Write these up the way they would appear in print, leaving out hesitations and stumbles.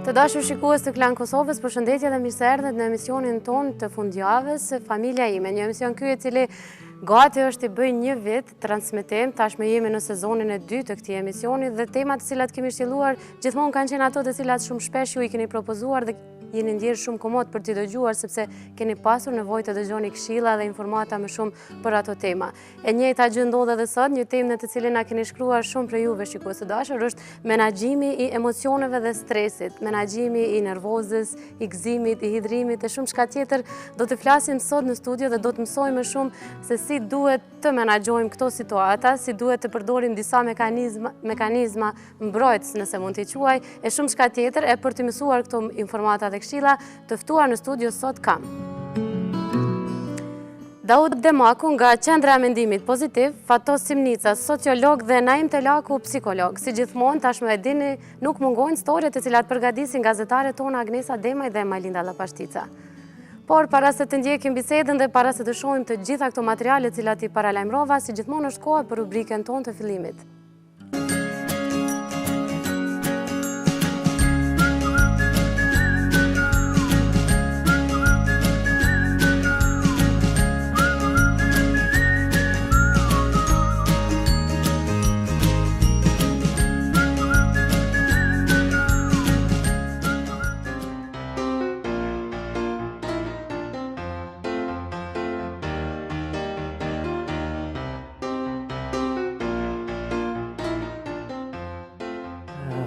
Të dashur shikues të Klan Kosovës, përshëndetje dhe mirë se erdhët në emisionin tonë të fundjavës Familja ime, një emision ky i cili gati është t'i bëjë një vit transmetim, tashmë jemi në sezonin e dytë të këtij emisioni dhe temat të cilat kemi shtjelluar gjithmonë kanë qenë ato të cilat shumë shpesh ju i keni propozuar dhe jeni ndjerë shumë komod për t'i dëgjuar sepse keni pasur nevojë të dëgjoni këshilla dhe informata më shumë për ato tema. E njëjta gjë ndodh edhe sot, një temë në të cilën na keni shkruar shumë prej juve shikues të dashur është menaxhimi i emocioneve dhe stresit, menaxhimi i nervozës, i gëzimit, i hidhrimit e shumë çka tjetër. Do të flasim sot në studio dhe do të mësojmë më shumë se si duhet të menaxhojmë këto situata, si duhet të përdorim disa mekanizma, mekanizma mbrojtës nëse mund t'i quaj, e shumë çka tjetër, e për të mësuar këto informata dhe këshilla, të ftuar në studio sot kam. Daut Demaku nga Qendra e Mendimit Pozitiv, Fatos Simnica, sociolog dhe Naim Telaku, psikolog. Si gjithmonë, tashmë e dini, nuk mungojnë storet të cilat përgatisin gazetaret tona Agnesa Demaj dhe Majlinda Llapashtica. Por, para se të ndjekim bisedën dhe para se të shohim të gjitha këto materiale të cilat i paralajmërova, si gjithmonë është koha për rubrikën tonë të fillimit.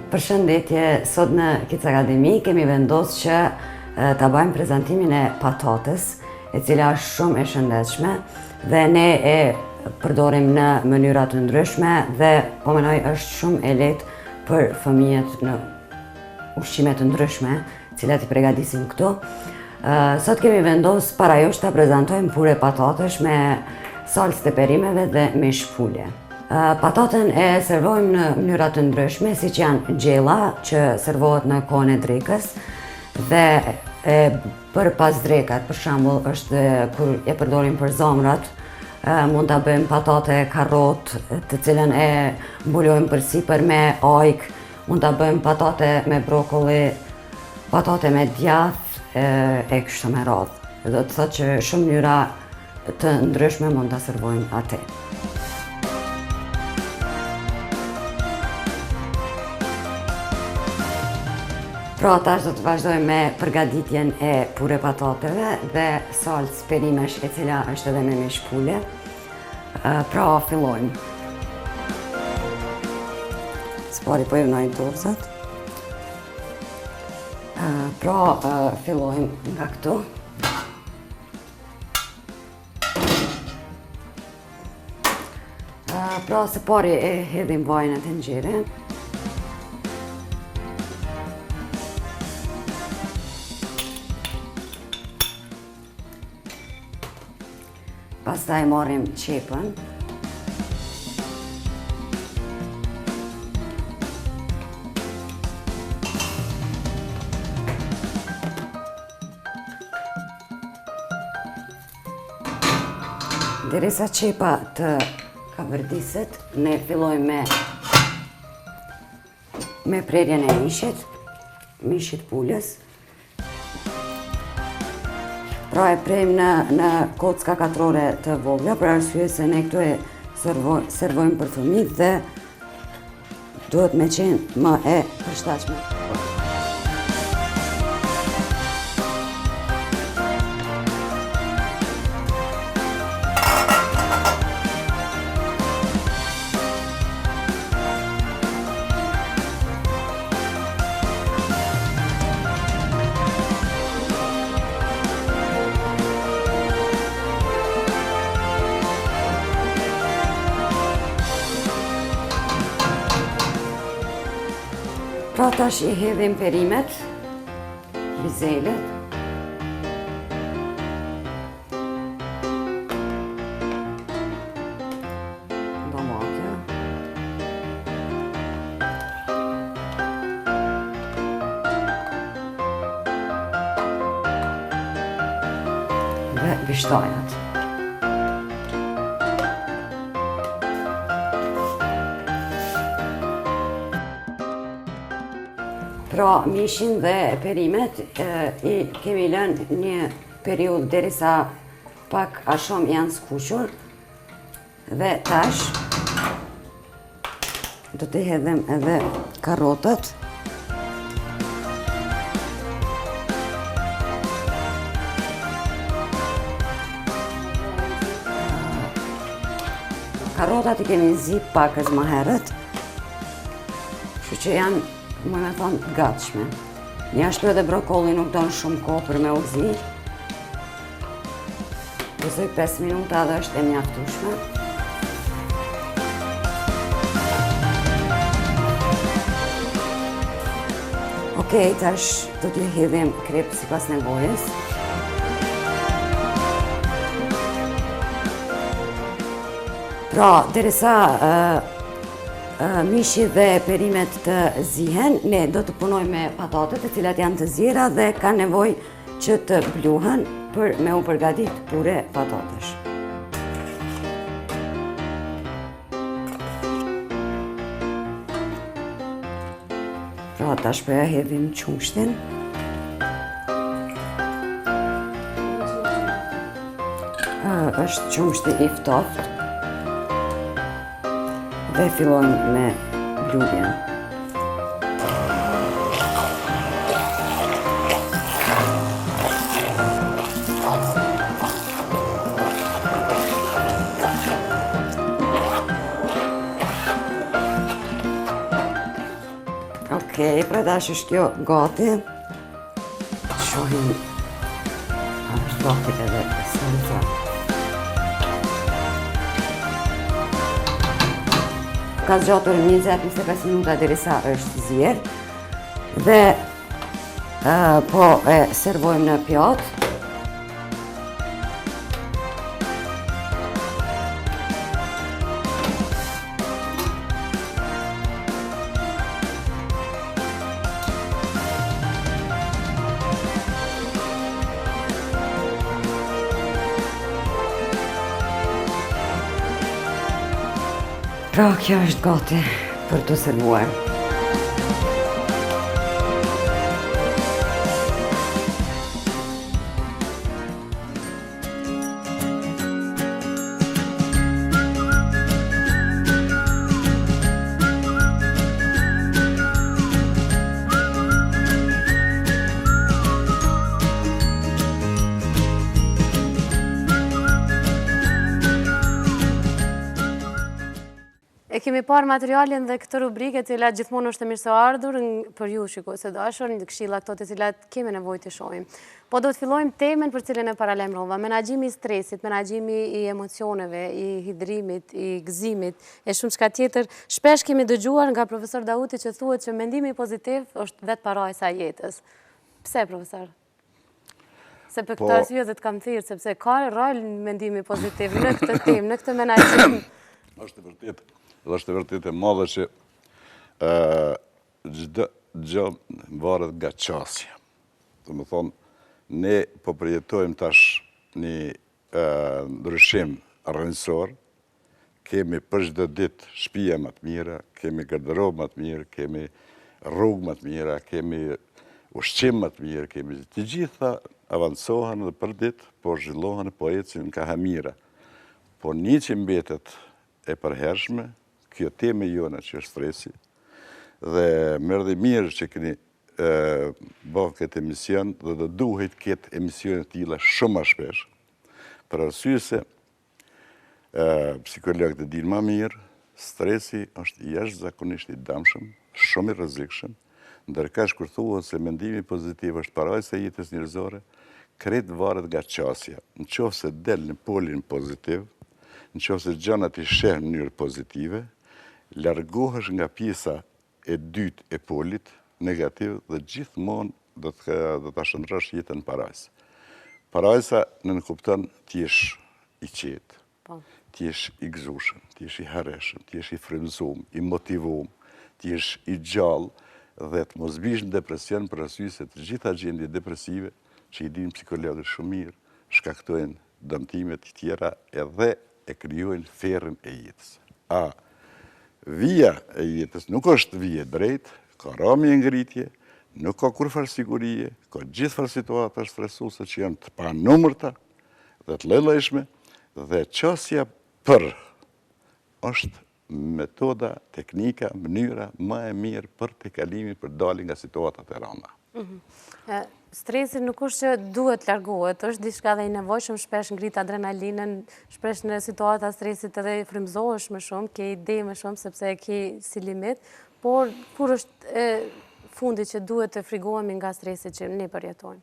Përshëndetje, sot në Kids Academy kemi vendosë që ta bajmë prezantimin e patates, e cila është shumë e shëndetshme dhe ne e përdorim në mënyra të ndryshme dhe po menoj është shumë e lehtë për fëmijët në ushqime të ndryshme, cilat i pregadisim këtu. Sot kemi vendosë para jush ta prezantojmë pure patatesh me salcë të perimeve dhe mish pule. Pataten e servojmë në mënyra të ndryshme, siç janë gjella që servohet në kohën e drekës dhe e, për pasdrekat, për shembull, është kur e përdorim për zamrat, mund ta bëjmë patate karrot, të cilën e mbulojmë përsipër me ajkë, Mund ta bëjmë patate me brokoli, patate me djath e, e kështu me radhë. Do të thotë që shumë mënyra të ndryshme mund ta servojmë atë. Pra tash do të vazhdojmë me përgatitjen e pure patateve dhe salcë perimesh e cila është edhe me mish pule. Pra, fillojmë. Së pari po i vnoj dorëzat. Pra, fillojmë nga këtu. Pra, së pari e hedhim vajin në tenxhere. Pastaj marrim qepën. Derisa qepa të kavërdiset, ne fillojmë me me prerjen e mishit, mishit pulës. Pra e prejmë në, në kocka katrore të vogla, për arsye se ne këtu e servo, servojmë për fëmijët dhe duhet me qenë më e përshtatshme. Pra tash i hedhim perimet, bizelet, Domate. Dhe bishtajat. Pra, mishin dhe perimet i kemi lënë një periudhë derisa pak a shumë janë skuqur dhe tash do t'i hedhim edhe karrotat. Karrotat i kemi zi pakëz ma herët, kështu që janë, me thonë, të gatshme. Njashtu edhe brokoli nuk donë shumë kohë për me u zi. Besoj 5 minuta dhe është e mjaftushme. Okej, tash do t'i hedhim kripë sipas nevojës. Pra, derisa mishi dhe perimet të zihen, ne do të punojmë me patatet të cilat janë të ziera dhe kanë nevojë që të bluhen për me u përgatit pure patatesh. Pra, tash po ja hedhim qumështin. është qumështi i ftoft. Dhe fillojmë me blurjen. Okej, pra tash është kjo gati. Shohim a është gati edhe salca. Ka zgjatur 20-25 minuta derisa është zier. Dhe po e servojmë në pjatë. Pra, kjo është gati për t'u servuar. E kemi parë materialin dhe këtë rubrikë e cila gjithmonë është e mirëseardhur për ju shikues të dashur, në këshilla këto të cilat kemi nevojë të shohim. Po do të fillojmë temën për cilën e paralajmërova, menaxhimi i stresit, menaxhimi i emocioneve, i hidhrimit, i gëzimit, e shumëçka tjetër. Shpesh kemi dëgjuar nga profesor Dauti që thuhet që mendimi pozitiv është vetë parajsa e jetës. Pse, profesor? Se për këtë po- arsye dhe të kam thirrë, sepse ka rol mendimi pozitiv në këtë temë, në këtë menaxhim. Është e vërtetë, dhe është e vërtetë e madhe që çdo gjë varet nga qasja. Domethonë, ne po përjetojmë tash një ndryshim rrënjësor, kemi për çdo ditë shpia më të mira, kemi garderobë më të mirë, kemi rrugë më të mira, kemi ushqim më të mirë, kemi të gjitha avancohen dhe për ditë, po zhvillohen, po ecin kah e mira. Po një që mbetet e përhershme, kjo temë jona që është stresi, dhe më erdhi mirë që keni bë këtë emision dhe do duhej të ketë emisione të tilla shumë më shpesh, për arsye se psikologët e dinë ma mirë, stresi është jashtëzakonisht i dëmshëm, shumë i rrezikshëm, ndërkaq kur thuhet se mendimi pozitiv është parajsa e jetës njerëzore, krejt varet nga qasja. Në qoftë se del në polin pozitiv, në qoftë se gjanat i sheh në mënyrë pozitive, largohesh nga pjesa e dytë e polit negativ dhe gjithmonë do të do ta shndërrosh jetën në parajsë. Parajsa nënkupton të jesh i qetë, po. të jesh i gëzueshëm, të jesh i hareshëm, të jesh i frymëzuar, i motivuar, të jesh i gjallë dhe të mos bish në depresion për arsye se të gjitha gjendjet depresive që i dinë psikologët shumë mirë, shkaktojnë dëmtime të tjera edhe e krijojnë ferrin e jetës. A vija e jetës nuk është vijë e drejtë, ka ramje e ngritje, Nuk ka kurrfarë sigurie, ka gjithfarë situata stresuese që janë të panumërta dhe të llojllojshme dhe qasja për është metoda, teknika, mënyra më e mirë për tejkalimin, për daljen nga situatat e rënda. Mhm. Stresi nuk është që duhet largohet, është diçka dhe i nevojshëm shpesh ngrit adrenalinën, shpesh në situata stresit edhe frymëzohesh më shumë, ke ide më shumë sepse e ke si limit, por kur është fundi që duhet të frigohemi nga stresi që ne përjetojmë?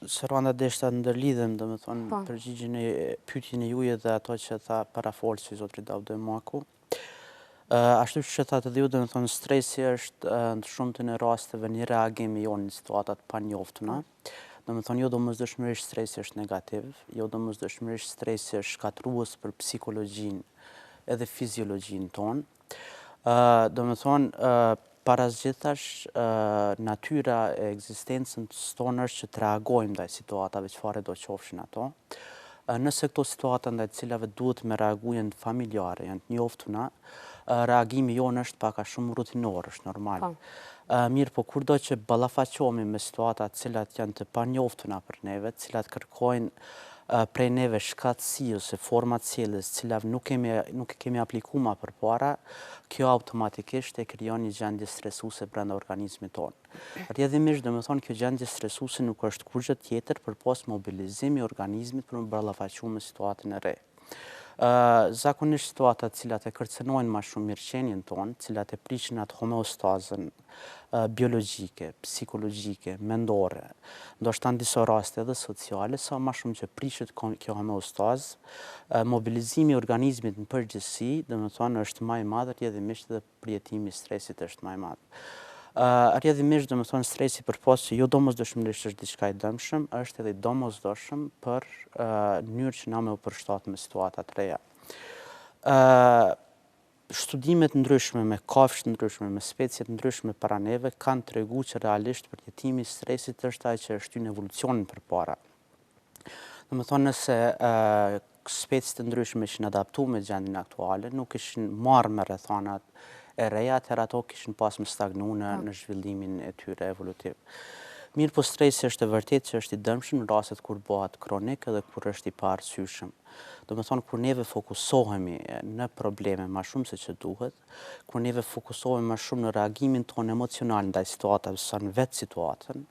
Saranda deshta të ndërlidhem, domethënë, po. përgjigjen e pyetjen e juaj dhe ato që tha parafolësi zotri Daut Demaku. Ashtu siç e thatë edhe ju, domethënë, stresi është në të shumtën e rasteve një reagim i jonë në situata të panjoftuna. Po. Domethënë, jo domosdoshmërisht stresi është negativ, jo domosdoshmërisht stresi është shkatërrues për psikologjinë edhe fiziologjinë tonë. Domethënë, para së gjithash, natyra e ekzistencës tonë është që të reagojmë ndaj situatave, çfarëdo qofshin ato. Nëse këto situata ndaj të cilave duhet me reagu janë familjare, janë të njoftuna, reagimi jonë është pak a shumë rutinor, është normal. Po. Mirëpo, kurdo që ballafaqohemi me situata të cilat janë të panjoftuna për neve, të cilat kërkojnë prej neve shkathtësi ose forma të sjelljes të cilat nuk kemi nuk e kemi apliku ma përpara, kjo automatikisht e krijon një gjendje stresuese brenda organizmit tonë. Rrjedhimisht, domethënë kjo gjendje stresuese nuk është kurrgjë tjetër përpos mobilizim i organizmit për m'u ballafaqu me situatën e re. Zakonisht situatat të cilat e kërcënojnë ma shumë mirëqenien tonë, të cilat e prishin atë homeostazën biologjike, psikologjike, mendore, ndoshta në disa raste edhe sociale, sa ma shumë që prishet kjo homeostazë, mobilizimi i organizmit në përgjithësi, domethënë është ma i madh, rrjedhimisht edhe përjetimi i stresit është ma i madh. Rrjedhimisht, domethënë, stresi përpos që jo domosdoshmërisht është diçka i dëmshëm, është edhe i domosdoshëm për mënyrë që na me u përshtat me situata të reja. Studime të ndryshme me kafshë të ndryshme, me specie të ndryshme para neve kanë tregu që realisht përjetimi i stresit është ai që e shtyn evolucionin përpara. Domethënë nëse specie të ndryshme ishin adaptu me gjendjen aktuale, nuk ishin marrë me rrethanat e reja, atëherë ato kishin pas me stagnu në, po. në zhvillimin e tyre evolutiv. Mirëpo stresi është e vërtetë që është i dëmshëm në rastet kur bëhet kronik edhe kur është i paarsyeshëm. Domethënë kur neve fokusohemi në probleme ma shumë se që duhet, kur neve fokusohemi ma shumë në reagimin tonë emocional ndaj situatave sesa në vetë situatën,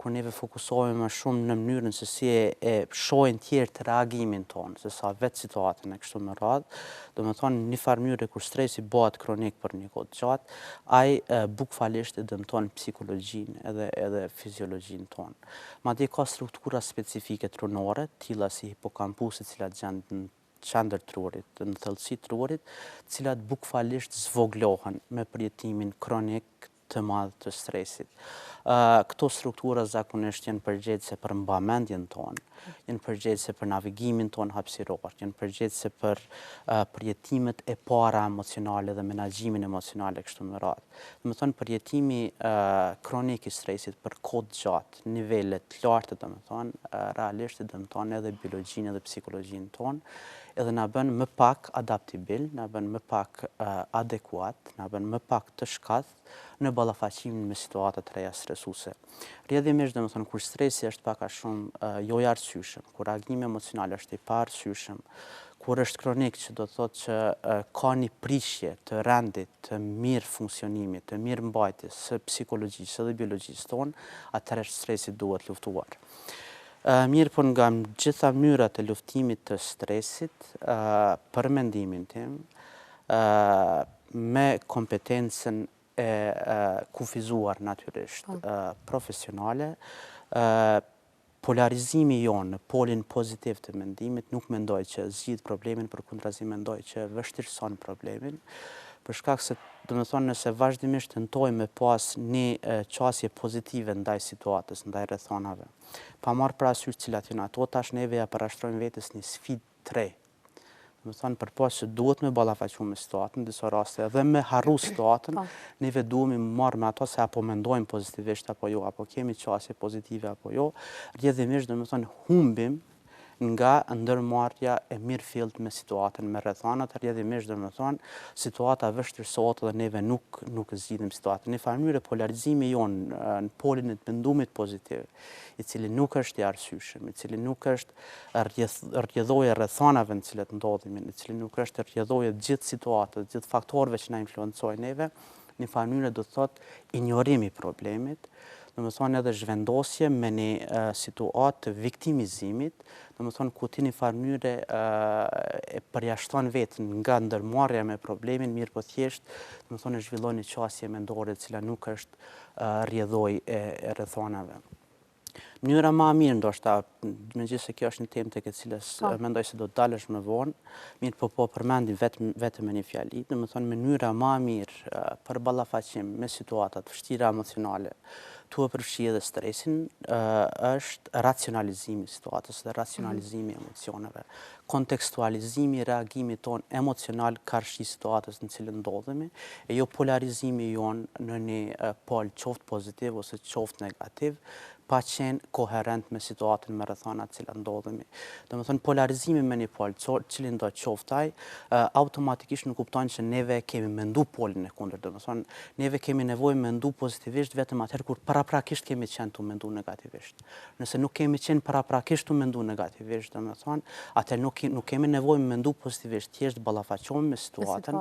kur neve fokusohemi ma shumë në mënyrën se si e, e shohin tjerët reagimin tonë, se sa vetë situatën e kështu me radhë, domethënë në një farë mënyre kur stresi bëhet kronik për një kohë të gjatë, ai bukvalisht e dëmton psikologjinë edhe edhe fiziologjinë tonë. Madje ka struktura specifike trunore, të tilla si hipokampusi, të cilat gjenden në qendër trurit, në thellësi trurit, të cilat bukvalisht zvogëlohen me përjetimin kronik të madh të stresit. Këto struktura zakonisht janë përgjegjëse për mbamendjen tonë, janë përgjegjëse për navigimin tonë hapësinor, janë përgjegjëse për përjetimet e para emocionale dhe menaxhimin emocional e kështu me radhë. Domethënë përjetimi kronik i stresit për kohë të gjatë, nivele të larta, domethënë, realisht e dëmton edhe biologjinë edhe psikologjinë tonë, edhe na bën më pak adaptibil, na bën më pak adekuat, na bën më pak të shkathët në ballafaqimin me situata të reja stresuese. Rrjedhimisht, domethënë, kur stresi është pak a shumë jo i arsyeshëm, kur reagimi emocional është i paarsyeshëm, kur është kronik, që do të thotë që ka një prishje të rendit të mirëfunksionimit, të mirëmbajtjes së psikologjisë dhe biologjisë tonë, atëherë stresi duhet luftuar. Mirëpo nga gjitha mënyrat e luftimit të stresit, për mendimin tim, me kompetencën e kufizuar natyrisht po. profesionale, Polarizimi jonë në polin pozitiv të mendimit nuk mendoj që zgjidh problemin, përkundrazi mendoj që vështirëson problemin, për shkak se, domethënë, nëse vazhdimisht tentojmë me pas një qasje pozitive ndaj situatës, ndaj rrethanave, pa marrë parasysh cilat janë ato, tash neve ia parashtrojmë vetes një sfidë të re. Domethënë, përpos që duhet me ballafaqu me situatën, në disa raste edhe me harru situatën, po. neve duhemi marrë me ato se apo mendojmë pozitivisht apo jo, apo kemi qasje pozitive apo jo, rrjedhimisht, domethënë, humbim nga ndërmarrja e mirëfilltë me situatën, me rrethanat, rrjedhimisht domethënë, situata vështirësohet dhe neve nuk nuk zgjidhim situatën. Në një farë mënyre polarizimi jonë në polin e të mendumit pozitiv, i cili nuk është i arsyeshëm, i cili nuk është rrjedhojë e rrethanave në të cilat ndodhemi, i cili nuk është rrjedhojë e gjithë situatës, gjithë faktorëve që na influencojnë neve, në një farë mënyre do të thotë injorim i problemit, domethënë edhe zhvendosje me një situatë të viktimizimit, domethënë ku ti në një farë mënyre e përjashton veten nga ndërmarrja me problemin, mirëpo thjesht, domethënë e zhvillon një qasje mendore e cila nuk është rrjedhojë e rrethanave. Mënyra ma e mirë ndoshta, megjithëse kjo është një temë tek e cilës po. mendoj se do të dalësh më vonë, mirëpo po përmendi vetëm vetëm me një fjali, domethënë mënyra ma e mirë për ballafaqim me situata të vështira emocionale, tu e përfshi edhe stresin, është racionalizimi i situatës dhe racionalizimi i mhm. emocioneve. Kontekstualizimi i reagimit tonë emocional karshi situatës në cilën ndodhemi, e jo polarizimi jonë në një pol qoftë pozitiv ose qoftë negativ, pa qenë koherent me situatën me rrethanat të cilat ndodhemi. Domethënë polarizimi me një pol, cilindo qoftë ai, automatikisht nënkupton që neve kemi mendu polin e kundërt. Domethënë neve kemi nevojë mendu pozitivisht vetëm atëherë kur paraprakisht kemi qenë tu mendu negativisht. Nëse nuk kemi qenë paraprakisht tu mendu negativisht, domethënë, atëherë nuk, nuk kemi nevojë me mendu pozitivisht, thjesht ballafaqohemi me situatën,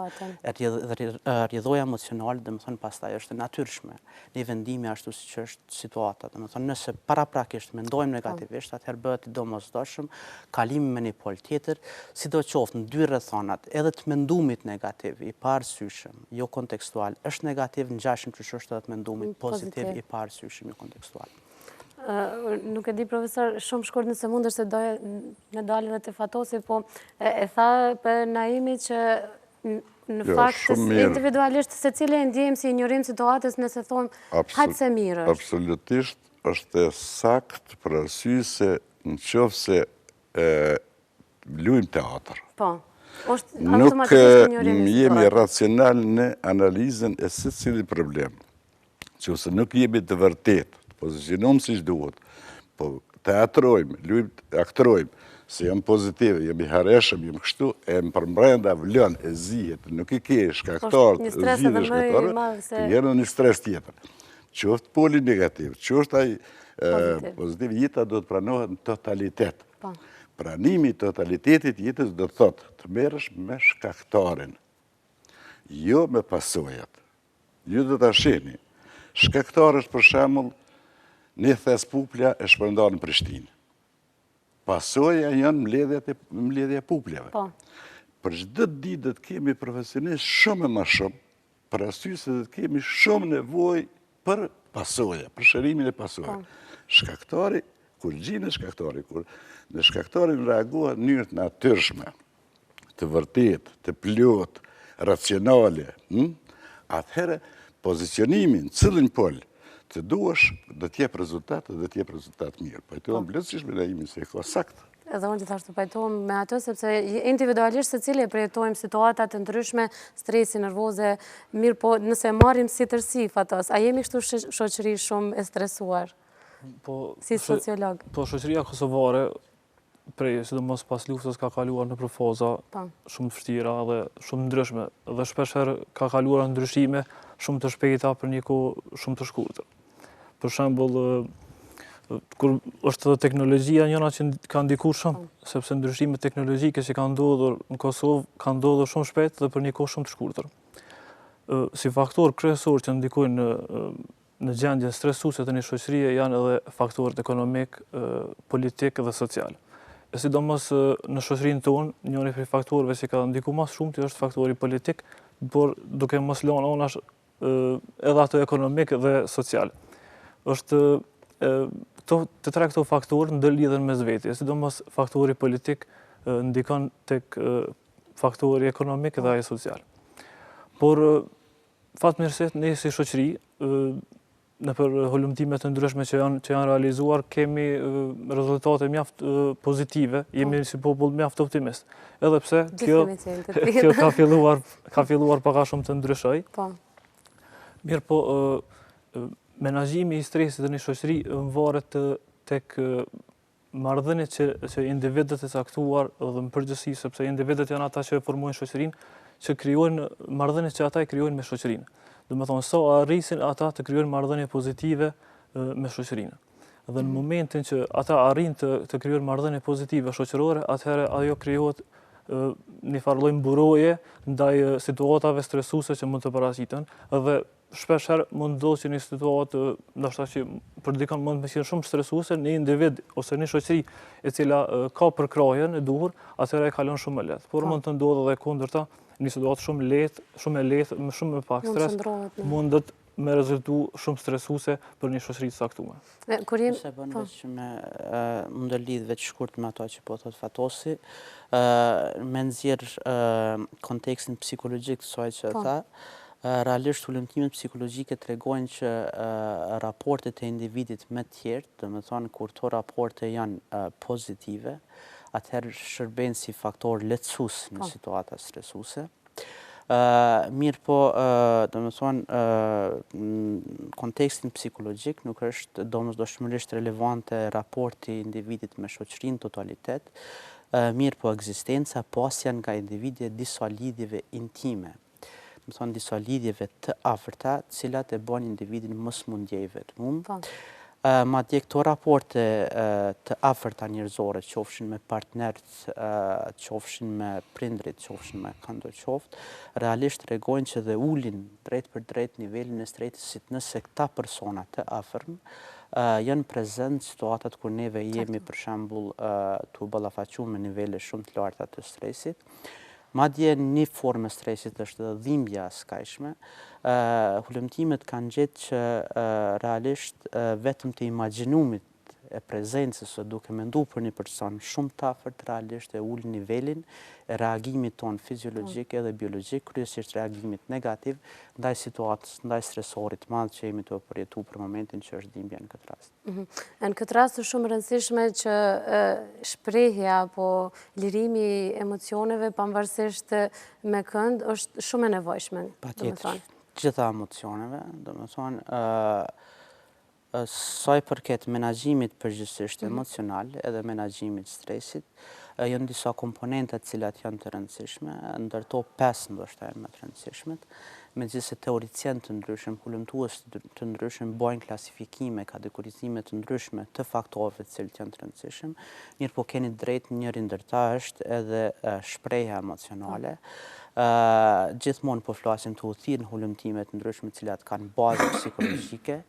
rrjedhoja emocionale, domethënë, pastaj është e natyrshme. Ne vendimi ashtu siç është situata, domethënë, nëse paraprakisht mendojmë po. negativisht, atëherë bëhet i domosdoshëm kalimi me një pol tjetër, sidoqoftë në dy rrethanat, edhe të mendumit negativ, i paarsyeshëm, jo kontekstual, është negativ ngjashëm qysh është edhe të mendumit pozitiv, i paarsyeshëm, jo kontekstual. Nuk e di profesor, shumë shkurt nëse mundesh se doja me dalë edhe te Fatosi, po e tha për Naimi që në jo, fakt individualisht secili e ndjejmë si injorim situatës nëse thonë hajt se mirë është. Absolutisht është e saktë për arsye se në qoftë se luajmë teatër. Po, është automatikisht injorim i situatës. Nuk jemi racional në analizën e secilit problem. Qoftë se nuk jemi të vërtetë, të pozicionum siç duhet, po teatrojmë, lujmë, aktrojmë, se jam pozitiv, jam i hareshëm, jam kështu, e në përmbrenda vlon e zihet, nuk i ke shkaktarët, zgjidhje shkaktarët, të jenë një stres tjetër. Qoftë poli negativ, qoftë ai pozitiv, jeta do të pranohet në totalitet. Po. Pranimi i totalitetit jetës do të thotë të merresh me shkaktarin, jo me pasojat. Ju do ta shihni. Shkaktar është për shembull një thes pupla e shpërndarë në Prishtinë. Pasoja janë mbledhjet e mbledhja e pupljave. Po. Për çdo ditë do të kemi profesionistë shumë e ma shumë, për arsye se do të kemi shumë nevojë për pasoja, për shërimin e pasojave. Po. Shkaktari, kur gjinet shkaktari, kur në shkaktarin reagohet në mënyrë të natyrshme, të vërtetë, të plotë, racionale, hm? atëherë pozicionimi në cilin pol të duash, do të jep rezultat dhe do të jep rezultat mirë. Pajtohem po. plotësisht me Naimin se e ka saktë. Edhe unë gjithashtu pajtohem me atë, sepse individualisht secili e përjetojmë situata të ndryshme, stresi, nervoze, mirëpo nëse e marrim si tërësi, Fatos, a jemi kështu shoqëri shumë e stresuar? Po, si sociolog? Po, shoqëria kosovare prej sidomos pas luftës ka kaluar nëpër faza po. shumë të vështira dhe shumë të ndryshme dhe shpeshherë ka kaluar ndryshime shumë të shpejta për një kohë shumë të shkurtër. Për shembull, kur është edhe teknologjia njëna që ka ndikuar shumë, po. sepse ndryshimet teknologjike që kanë ndodhur në Kosovë kanë ndodhur shumë shpejt dhe për një kohë shumë të shkurtër. Si faktor kryesor që ndikojnë në Në gjendjen stresuese të një shoqërie janë edhe faktorët ekonomik, politik dhe social. E sidomos në shoqërinë tonë, njëri prej faktorëve që ka ndikuar më së shumti është faktori politik, por duke mos lënë anash edhe ato ekonomik dhe social. Është këto të tre këto faktorë ndërlidhen mes veti, sidomos faktori politik ndikon tek faktori ekonomik dhe ai social. Por Fatmirësisht ne si shoqëri nëpër hulumtime të ndryshme që janë që janë realizuar kemi rezultate mjaft pozitive, po. jemi si popull mjaft optimist. Edhe pse kjo kjo ka filluar ka filluar pak a shumë të ndryshojë. Po. Mirëpo menaxhimi i stresit në një shoqëri varet tek. marrëdhëniet që që individët e caktuar dhe në përgjithësi sepse individët janë ata që e formojnë shoqërinë, që krijojnë marrëdhëniet që ata i krijojnë me shoqërinë. Domethënë sa arrisin ata të krijojnë marrëdhënie pozitive me shoqërinë. Dhe në mhm. momentin që ata arrijnë të të krijojnë marrëdhënie pozitive shoqërore, atëherë ajo krijohet një farë lloj mburoje ndaj situatave stresuese që mund të paraqiten dhe shpesh herë mund të ndodhë që një situatë, ndoshta që për dikon mund të jetë shumë stresuese, një individ ose një shoqëri e cila ka përkrahjen e duhur, atëherë e kalon shumë më lehtë. Por po. mund të ndodhë edhe kundërta, një situatë shumë lehtë, shumë e lehtë, me shumë më pak stres, mundet me rezultu shumë stresuese për një shoqëri të caktuar. Kur jemi Nëse bën po. veç me mund të lidh veç shkurt me ato që po thot Fatosi, me nxjerr kontekstin psikologjik të saj që po. tha, Realisht hulumtimet psikologjike tregojnë që raportet e individit me të tjerët, domethënë kur këto raporte janë pozitive, atëherë shërbejnë si faktor lehtësues në po. situata stresuese. Mirëpo, domethënë, në kontekstin psikologjik nuk është domosdoshmërisht relevante raporti i individit me shoqërinë në totalitet, mirëpo ekzistenca, pasja nga individi e disa lidhjeve intime. Domethënë disa lidhjeve të afërta, të cilat e bëjnë individin mos m'u ndje i vetmum. Po. Madje këto raporte të afërta njerëzore, qofshin me partnerët, qofshin me prindërit, qofshin me këndo qoftë, realisht tregojnë që dhe ulin drejtpërdrejt nivelin e stresit nëse këta persona të afërm janë prezent në situatat kur neve jemi për shembull tu ballafaqu me nivele shumë të larta të stresit. Madje një formë e stresit është edhe dhimbja e skajshme. Hulumtimet kanë gjetë që realisht vetëm të imagjinumit e prezencës ose duke mendu për një person shumë të afërt realisht e ul nivelin e reagimit tonë fiziologjik edhe biologjik, kryesisht reagimit negativ ndaj situatës, ndaj stresorit të madh që jemi tu e përjetu për momentin që është dhimbja në këtë rast. Mhm. Në këtë rast është shumë e rëndësishme që shprehja apo lirimi i emocioneve pavarësisht me kënd është shumë e nevojshme. Patjetër, gjitha emocioneve, domethënë, sa i përket menaxhimit përgjithësisht mhm. emocional edhe menaxhimit stresit, janë disa komponente të cilat janë të rëndësishme, ndër to 5 ndoshta janë më të rëndësishmet. Megjithëse teoricienë të ndryshëm, hulumtues të ndryshëm bajnë klasifikime, kategorizime të ndryshme të faktorëve të cilët janë të rëndësishëm, mirëpo keni të drejtë njëri ndër ta është edhe shprehja emocionale. Gjithmonë po flasim tu u thirrë në hulumtime të ndryshme të cilat kanë bazë psikologjike.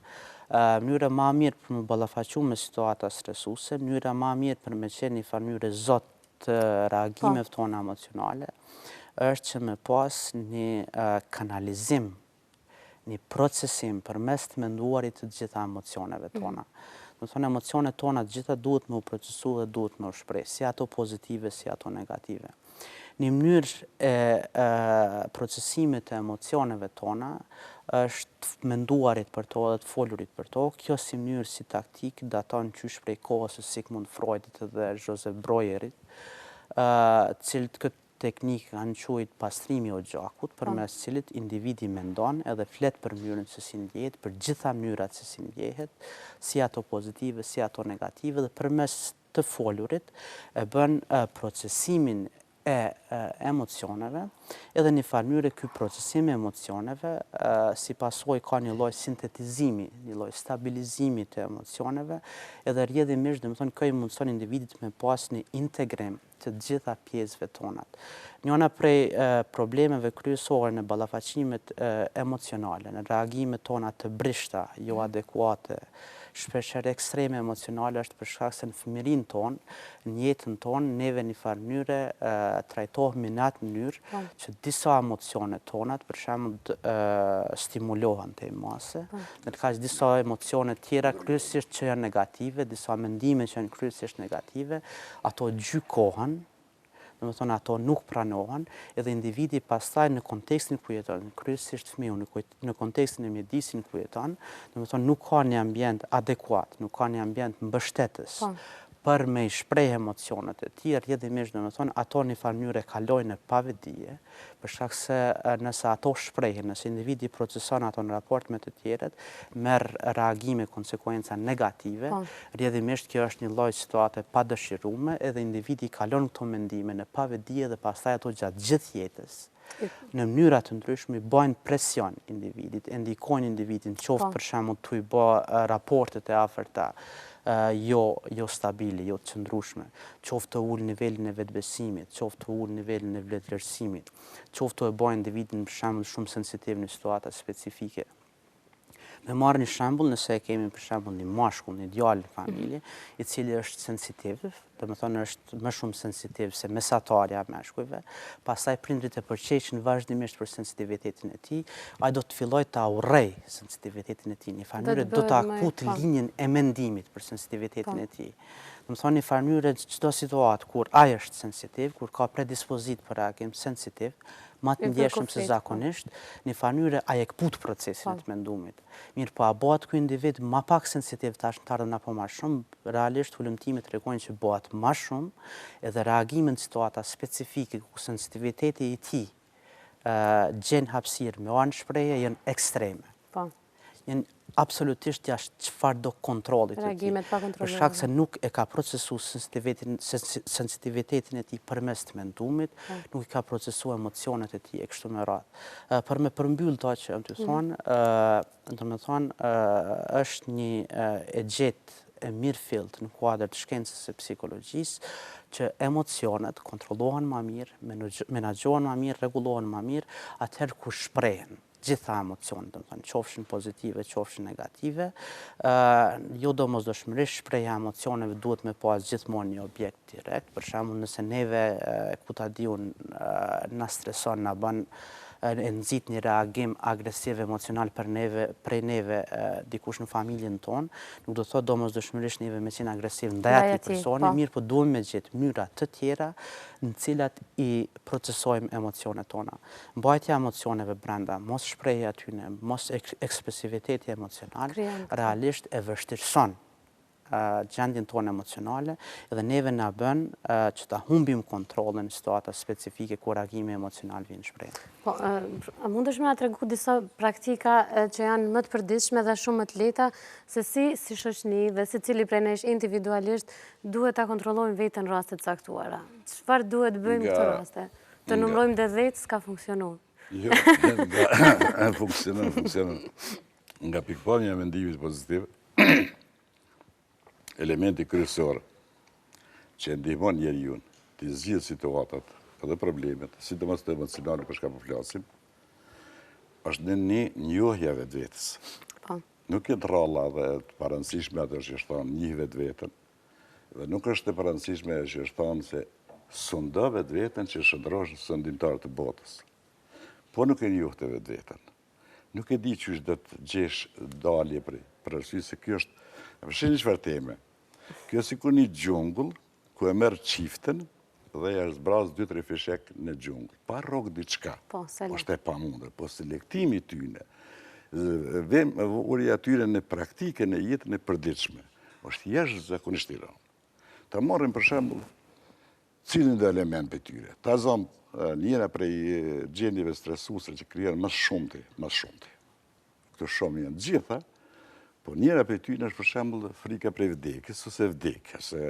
Mënyra ma e mirë për m'u ballafaqu me situata stresuese, mënyra ma e mirë për me qenë një farë mënyre zot të reagimeve po. tona emocionale, është që me pas një kanalizim, një procesim përmes të menduarit të gjitha emocioneve mhm. tona. Mm. Domethënë, emocionet tona të gjitha duhet me u procesu dhe duhet me u shpreh, si ato pozitive, si ato negative. Një mënyrë e, e procesimit të emocioneve tona është të menduarit për to dhe të folurit për to. Kjo si mënyrë, si taktikë, daton qysh prej kohës së Sigmund Freudit dhe Joseph Breuerit, të cilët këtë teknikë kanë quajt pastrimi i oxhakut, po. përmes cilit individi mendon edhe flet për mënyrën se si ndjehet, për gjitha mënyrat se si ndjehet, si ato pozitive, si ato negative dhe përmes të folurit e bën procesimin e emocioneve, edhe një farë mënyre ky procesim i emocioneve si pasojë ka një lloj sintetizimi, një lloj stabilizimi të emocioneve, edhe rrjedhimisht, domethënë kjo i mundëson individit me pas një integrim të gjitha pjesëve tonat. Njëna prej problemeve kryesore në ballafaqimet emocionale, në reagimet tona të brishta, jo adekuate, shpeshherë ekstreme emocionale është për shkak se në fëmijërinë tonë, në jetën tonë, neve një farë mënyre trajtohemi në atë mënyrë po. që disa emocione tonat, për shembull, stimulohen tej mase, po. ndërkaq disa emocione tjera kryesisht që janë negative, disa mendime që janë kryesisht negative, ato gjykohen, domethënë ato nuk pranohen, edhe individi pastaj në kontekstin ku jeton, kryesisht fëmiu në, në kontekstin e mjedisin ku jeton, domethënë nuk ka një ambient adekuat, nuk ka një ambient mbështetës po. për me i shpreh emocionet e tij, rrjedhimisht domethënë ato në një farë mënyre kalojnë në pavetëdije, për shkak se nëse ato shprehen, nëse individi proceson ato në raport me të tjerët, merr reagime, konsekuenca negative, po. rrjedhimisht kjo është një lloj situate e padëshirume edhe individi kalon këto mendime në pavetëdije dhe pastaj ato gjatë gjithë jetës në mënyra të ndryshme i bajnë presion individit, e ndikojnë individin, qoftë po. për shembull tu i bë raportet e afërta jo jo stabile, jo të qëndrueshme, qoftë tu ul nivelin e vetëbesimit, qoftë tu ul nivelin e vetëvlerësimit, qoftë tu e bë individin për shembull shumë sensitiv në situata specifike. Me marrë një shembull, nëse e kemi për shembull një mashkull, një djalë në familje, i cili është sensitiv, domethënë është më shumë sensitiv se mesatarja e meshkujve, pastaj prindërit e përqeshin vazhdimisht për sensitivitetin e tij, ai do të fillojë ta urrejë sensitivitetin e tij, një farë mënyre do ta këput linjën e mendimit për sensitivitetin po. e tij. Domethënë një farë mënyre çdo situatë kur ai është sensitiv, kur ka predispozitë për reagim sensitiv, ma të ndjeshëm se zakonisht, një farë mënyre ai e këput procesin e të mendumit. Mirëpo a bëhet ky individ ma pak sensitiv tash në të ardhmen apo ma shumë, realisht hulumtimet tregojnë që bëhet ma shumë, edhe reagimi në situata specifike ku sensitiviteti i tij gjen hapësirë me ardhë në shprehje janë ekstreme. Po. Janë absolutisht jashtë çfarëdo kontrolli të tij. Për shkak se nuk e ka procesu sensitivitetin e tij përmes të mendumit, po. nuk i ka procesu emocionet e tij e kështu me radhë. Për me përmbyll ato që jam tu mhm. thonë, domethënë, është një e gjetë e mirëfilltë në kuadër të shkencës së psikologjisë, që emocionet kontrollohen ma mirë, menaxhohen ma mirë, rregullohen ma mirë, atëherë kur shprehen gjitha emocionet, domethënë, qofshin pozitive, qofshin negative, jo domosdoshmërisht shprehja e emocioneve duhet me pas gjithmonë një objekt direkt, për shembull, nëse neve, ku ta di unë, na streson, na bën, e nxit një reagim agresiv emocional për neve, prej neve dikush në familjen tonë, nuk do të thotë domosdoshmërisht neve me qenë agresiv ndaj atij personi, po. mirëpo duhet me gjetë mënyra të tjera në cilat i procesojmë emocionet tona. Mbajtja e emocioneve brenda, mos shprehja e tyne, mos ekspresiviteti emocional, realisht e vështirëson gjendjen tonë emocionale dhe neve na bën që ta humbim kontrollin në situata specifike ku reagimi emocional vjen në shprehje. Po, a mundesh me na tregu disa praktika që janë më të përditshme dhe shumë më të lehta, se si si shoqni dhe secili prej nesh individualisht duhet ta kontrollojmë veten në raste të caktuara? Çfarë duhet të bëjmë në këto raste? Të numërojmë deri 10, s'ka funksionu. Jo, nga, funksionon, funksionon. Nga pikëpamja e mendimit pozitiv, elementi kryesor që e ndihmon njeriun t'i zgjidhë situatat dhe problemet, sidomos të emocionale për çka po flasim, është në një njohja e vetvetes. Po. Nuk janë të rralla dhe të parëndësishme ato që është thonë njih vetveten, Dhe nuk është e parëndësishme ajo që është thonë se sundo vetveten që shndërrohesh në sundimtar të botës. Po nuk e njohte vetveten. Nuk e di qysh do të gjesh dalje prej, për arsye se kjo është, e shihni çfarë teme. Kjo sikur një xhungull ku e merr çiften dhe ja zbraz 2-3 fishek në xhungull. Pa rrok diçka. Po, është e pamundur. Po selektimi i tyne, vënia e tyre në praktikën e jetën e përditshme, është jashtëzakonisht i rëndë. Ta marrim për shembull cilindo element prej tyre. Ta zëmë njëra prej gjendjeve stresuese që krijon më shumti, më shumti. Këto shumë janë gjitha, po njëra prej tyre është për shembull frika prej vdekjes ose vdekja, ose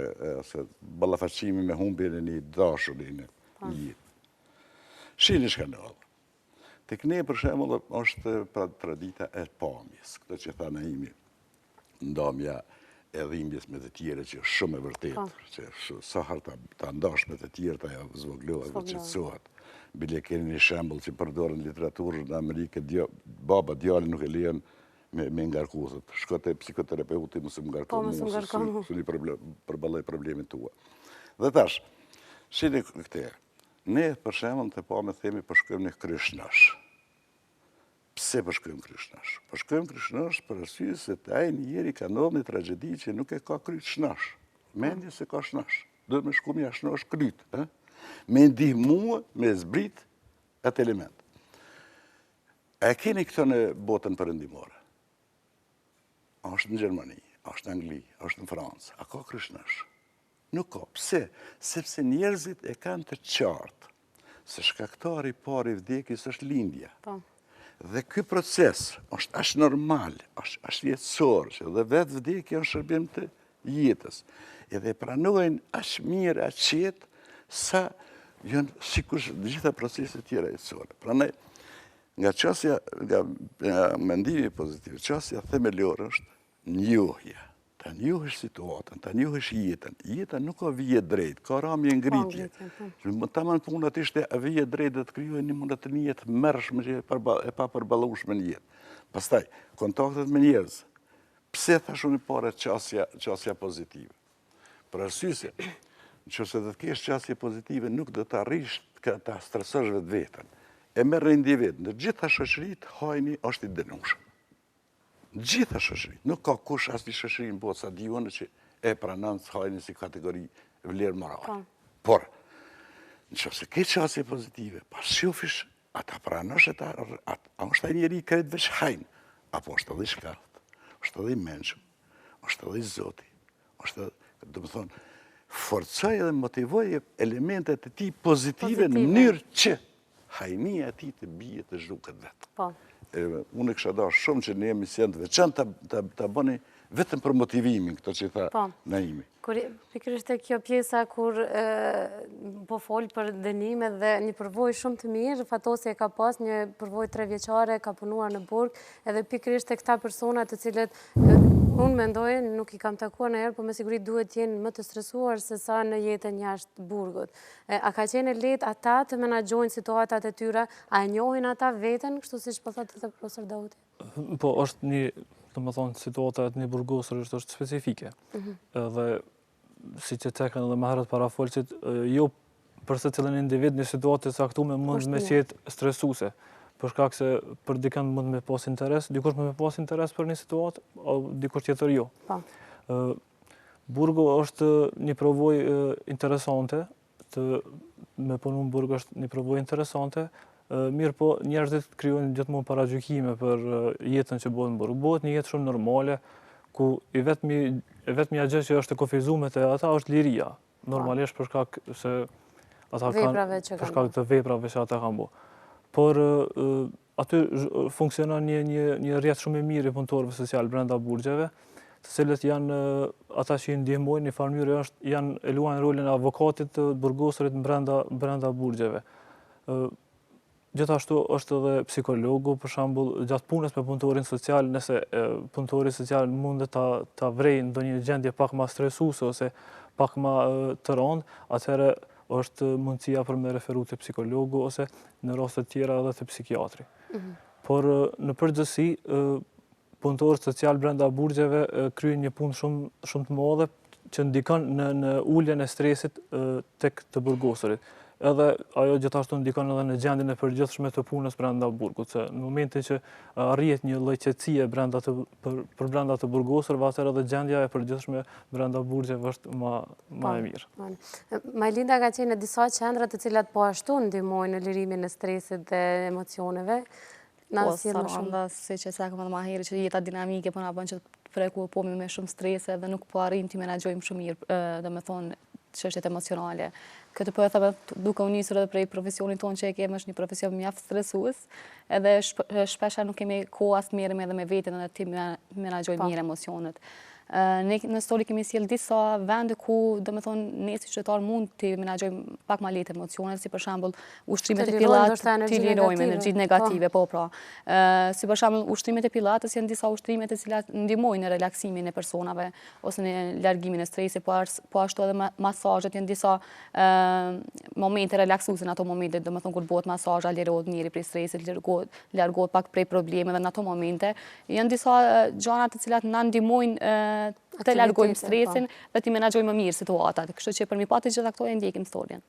ose ballafaqimi me humbjen e një dashuri në po. jetë. Shihni çka ndodh. Tek ne për shembull është pra tradita e pamjes, këtë që tha Naimi, ndamja e dhimbjes me të tjerë që është shumë e vërtetë, po. që sa herë ta, ta ndash me të tjerë, ajo zvogëlohet dhe qetësohet. Bile keni një shembull që përdoret në literaturë në Amerikë, djo, baba djalin nuk e lejon me, me ngarku, thotë, shko te psikoterapeuti, mos më ngarko po, mu, se s'un i përballoj problemet tua. Dhe tash, shihni këtë, Ne, për shembull, të pame themi po shkojmë në Kryshnosh. Pse po shkojmë në Kryshnosh? Po shkojmë në Kryshnosh për arsye se te ai njeri ka ndodhur një tragjedi që nuk e ka kryt shnosh. Mendje s'e ka shnosh. Duhet me shku me ia shnosh kryt, ë? Me ndihmu, me zbrit atë element. A e keni këtë në botën perëndimore? A është në Gjermani, a është në Angli, a është në Francë, a ka Kryshnosh? Nuk ka. Pse? Sepse njerëzit e kanë të qartë se shkaktari i parë i vdekjes është lindja. Po. Dhe ky proces është aq normal, është aq jetësor, që dhe vetë vdekja është shërbim të jetës. Edhe e pranojnë aq mirë, aq qetë, sa janë sikur të gjitha proceset tjera jetësore. Prandaj, nga qasja, nga mendimi pozitiv, qasja themelore është njohja. Ta njohësh situatën, ta njohësh jetën. Jeta nuk ka vijë drejt, ka ramje ngritje. Po. Më taman puna të ishte vijë drejt dhe të krijohej një monotoni e tmerrshme që e papërballueshme në jetë. Pastaj, kontaktet me njerëz. Pse thashë unë parë qasja, qasja pozitive? Për arsye se, në qoftë se do të kesh qasje pozitive, nuk do të arrish ta stresosh vetveten. E merr një individ, në gjitha shoqëritë, hajni është i dënueshëm. Në gjitha shoqëritë, nuk ka kush asnjë shoqëri në botë sa di unë që e pranon hajnin si kategori vlerë morale. Po. Por, në qoftë se ke qasje pozitive, pa shofish, a ta pranosh e ta, a, a është ai njeri krejt veç hajn, apo është edhe i shkathët, është edhe i mençëm, është edhe i zoti, është edhe, domethonë, forcoj edhe motivoj elementet e tij pozitive në mënyrë që hajnia e tij të bie të zhduket vetë. Po. Unë e kisha dashur shumë që një emision të veçantë ta bëni vetëm për motivimin, këto që i tha po. Naimi. Kur, pikërisht e kjo pjesa kur po fol për dënimet dhe një përvojë shumë të mirë, Fatosi e ka pas një përvojë trevjeçare, ka punuar në burg, edhe pikërisht e këta persona të cilët unë mendoj, nuk i kam takuar ndonjëherë, po me siguri duhet të jenë më të stresuar se sa në jetën jashtë burgut. A ka qenë e lehtë ata të menaxhojnë situatat e tyre, a e njohin ata veten, kështu siç po thotë edhe profesor Dauti? Po, është një, domethonë, situata e një burgosuri është, është specifike. Mhm. Edhe, siç e cekën edhe më herët parafolësit, jo për secilin individ një situatë e caktume mund me qenë stresuse. Për shkak se për dikënd mund me pas interes, dikush mund me pas interes për një situatë, a dikush tjetër jo. Po. Burgu është një përvojë interesante, të me punu në burg është një përvojë interesante, mirëpo njerëzit krijojnë gjithmonë paragjykime për jetën që bëhet në burg. Bëhet një jetë shumë normale, ku i vetmi, e vetmja gjë që është e kufizume te ata është liria. Normalisht për shkak se ata kanë për shkak të veprave që ata kanë bo. Por Aty funksionon një një një rrjet shumë i mirë i punëtorëve social brenda burgjeve, të cilët janë ata që i ndihmojnë në farë mënyre është janë e luajnë rolin e avokatit të burgosurit brenda brenda burgjeve. Ë gjithashtu është edhe psikologu, për shembull, gjatë punës me punëtorin social, nëse punëtori social mundet ta ta vrejë ndonjë gjendje pak ma stresuese ose pak ma të rëndë, atëherë është mundësia për me referu te psikologu ose në raste të tjera edhe te psikiatri. Mhm. Por në përgjithësi, punëtorët social brenda burgjeve kryejnë një punë shumë shumë të madhe që ndikon në në uljen e stresit tek të burgosurit. Edhe ajo gjithashtu ndikon edhe në gjendjen e përgjithshme të punës brenda burgut, se në momentin që arrihet një lloj qetësie brenda të për, për brenda të burgosurve, atëherë edhe gjendja e përgjithshme brenda burgjeve është ma ma e po, mirë. Po. Majlinda ka qenë në disa qendra të cilat po ashtu ndihmojnë në lirimin e stresit dhe emocioneve. Na po, sjell më shumë. Siç e cekëm edhe ma herët që jeta dinamike po na bën që të preokupohemi me shumë strese dhe nuk po arrijmë t'i menaxhojmë shumë mirë, domethonë, çështjet emocionale. Këtë po e them duke u nisur edhe prej profesionit tonë që e kemi është një profesion mjaft stresues, edhe shpeshherë nuk kemi kohë as të merremi edhe me veten edhe t'i menaxhojmë po. mirë emocionet. Ne në story kemi sjellë disa vende ku, domethonë, ne si qytetarë mund t'i menaxhojmë pak ma lehtë emocionet, si për shembull ushtrimet e pilates, t'i lirojmë energjitë po. negative, po pra. Si për shembull ushtrimet e pilates janë disa ushtrime të cilat ndihmojnë në relaksimin e personave ose në largimin e stresit, po, po ashtu edhe masazhet janë disa momente relaksuese në ato momente, domethonë kur bëhet masazha, lirohet njeri prej stresit, largohet, largohet pak prej problemeve në ato momente. Janë disa gjana të cilat na ndihmojnë të largojmë po. stresin dhe t'i menaxhojmë më mirë situatat. Kështu që për m'i pa të gjitha këto e ndjekim storjen.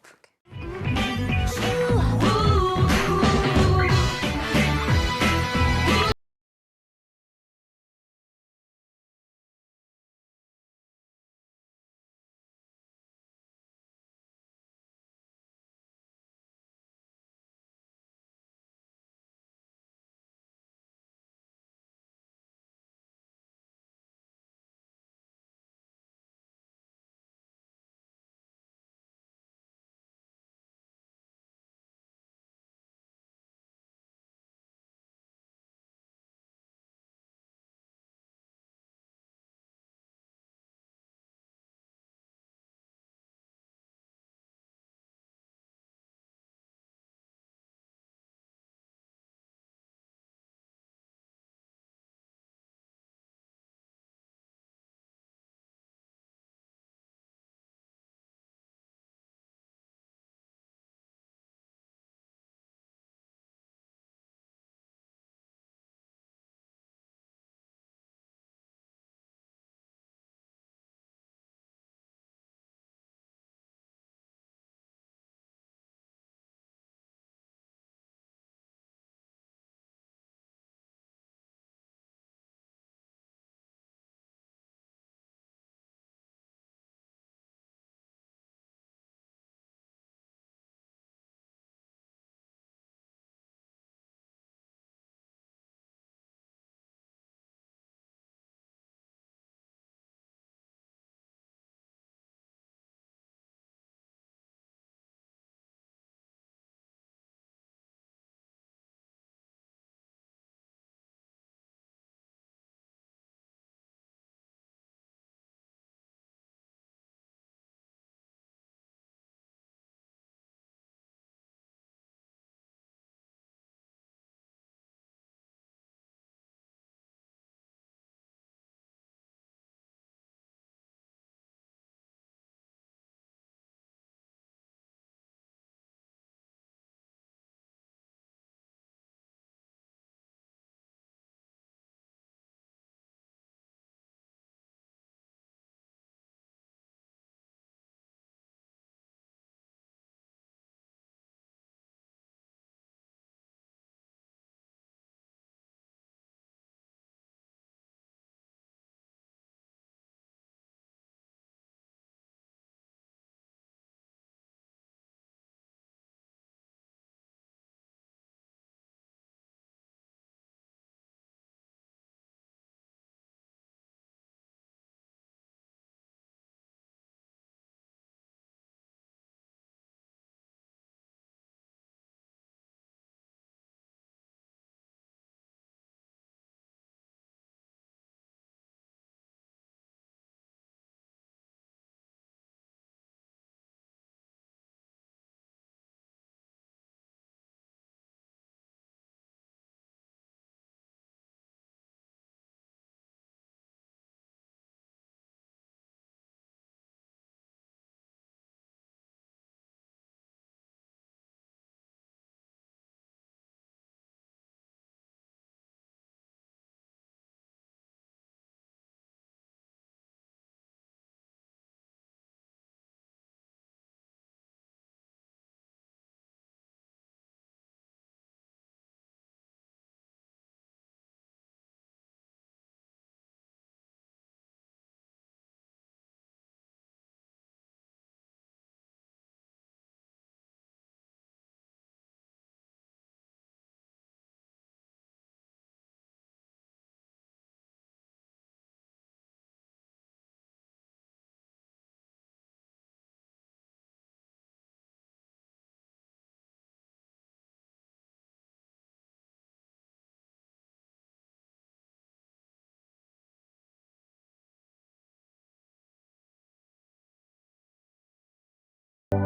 Jemi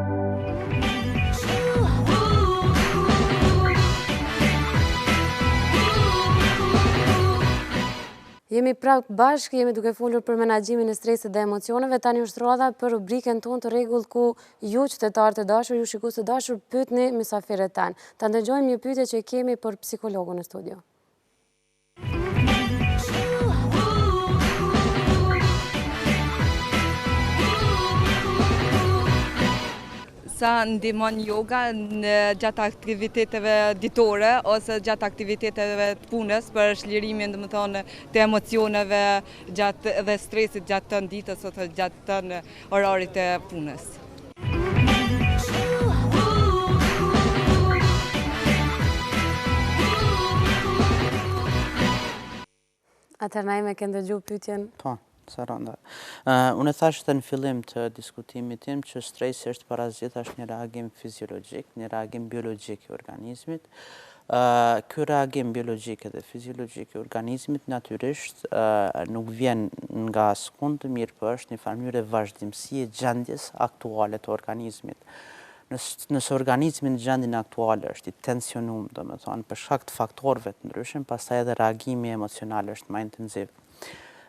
prapë bashkë, jemi duke folur për menaxhimin e stresit dhe emocioneve. Tani është radha për rubrikën tonë të rregullt ku ju qytetarë të dashur, ju shikues të dashur, pyetni mysafirët tanë. Ta ndëgjojmë një pyetje që kemi për psikologun në studio. Sa ndihmon yoga gjatë aktiviteteve ditore ose gjatë aktiviteteve të punës për çlirimin, domethënë, të emocioneve gjatë dhe stresit gjatë tënë ditës ose gjatë tënë orarit të punës. Atëherë Naim e ke ndëgju pyetjen? Po, Saranda. Unë e thashë edhe në fillim të diskutimit tim që stresi është para së gjithash një reagim fiziologjik, një reagim biologjik i organizmit. Ky reagim biologjik edhe fiziologjik i organizmit natyrisht nuk vjen nga askund, mirëpo është një farë mënyre vazhdimësi e gjendjes aktuale të organizmit. Nëse organizmi në gjendjen aktuale është i tensionum, domethënë për shkak të faktorëve të ndryshëm, pastaj edhe reagimi emocional është ma intensiv.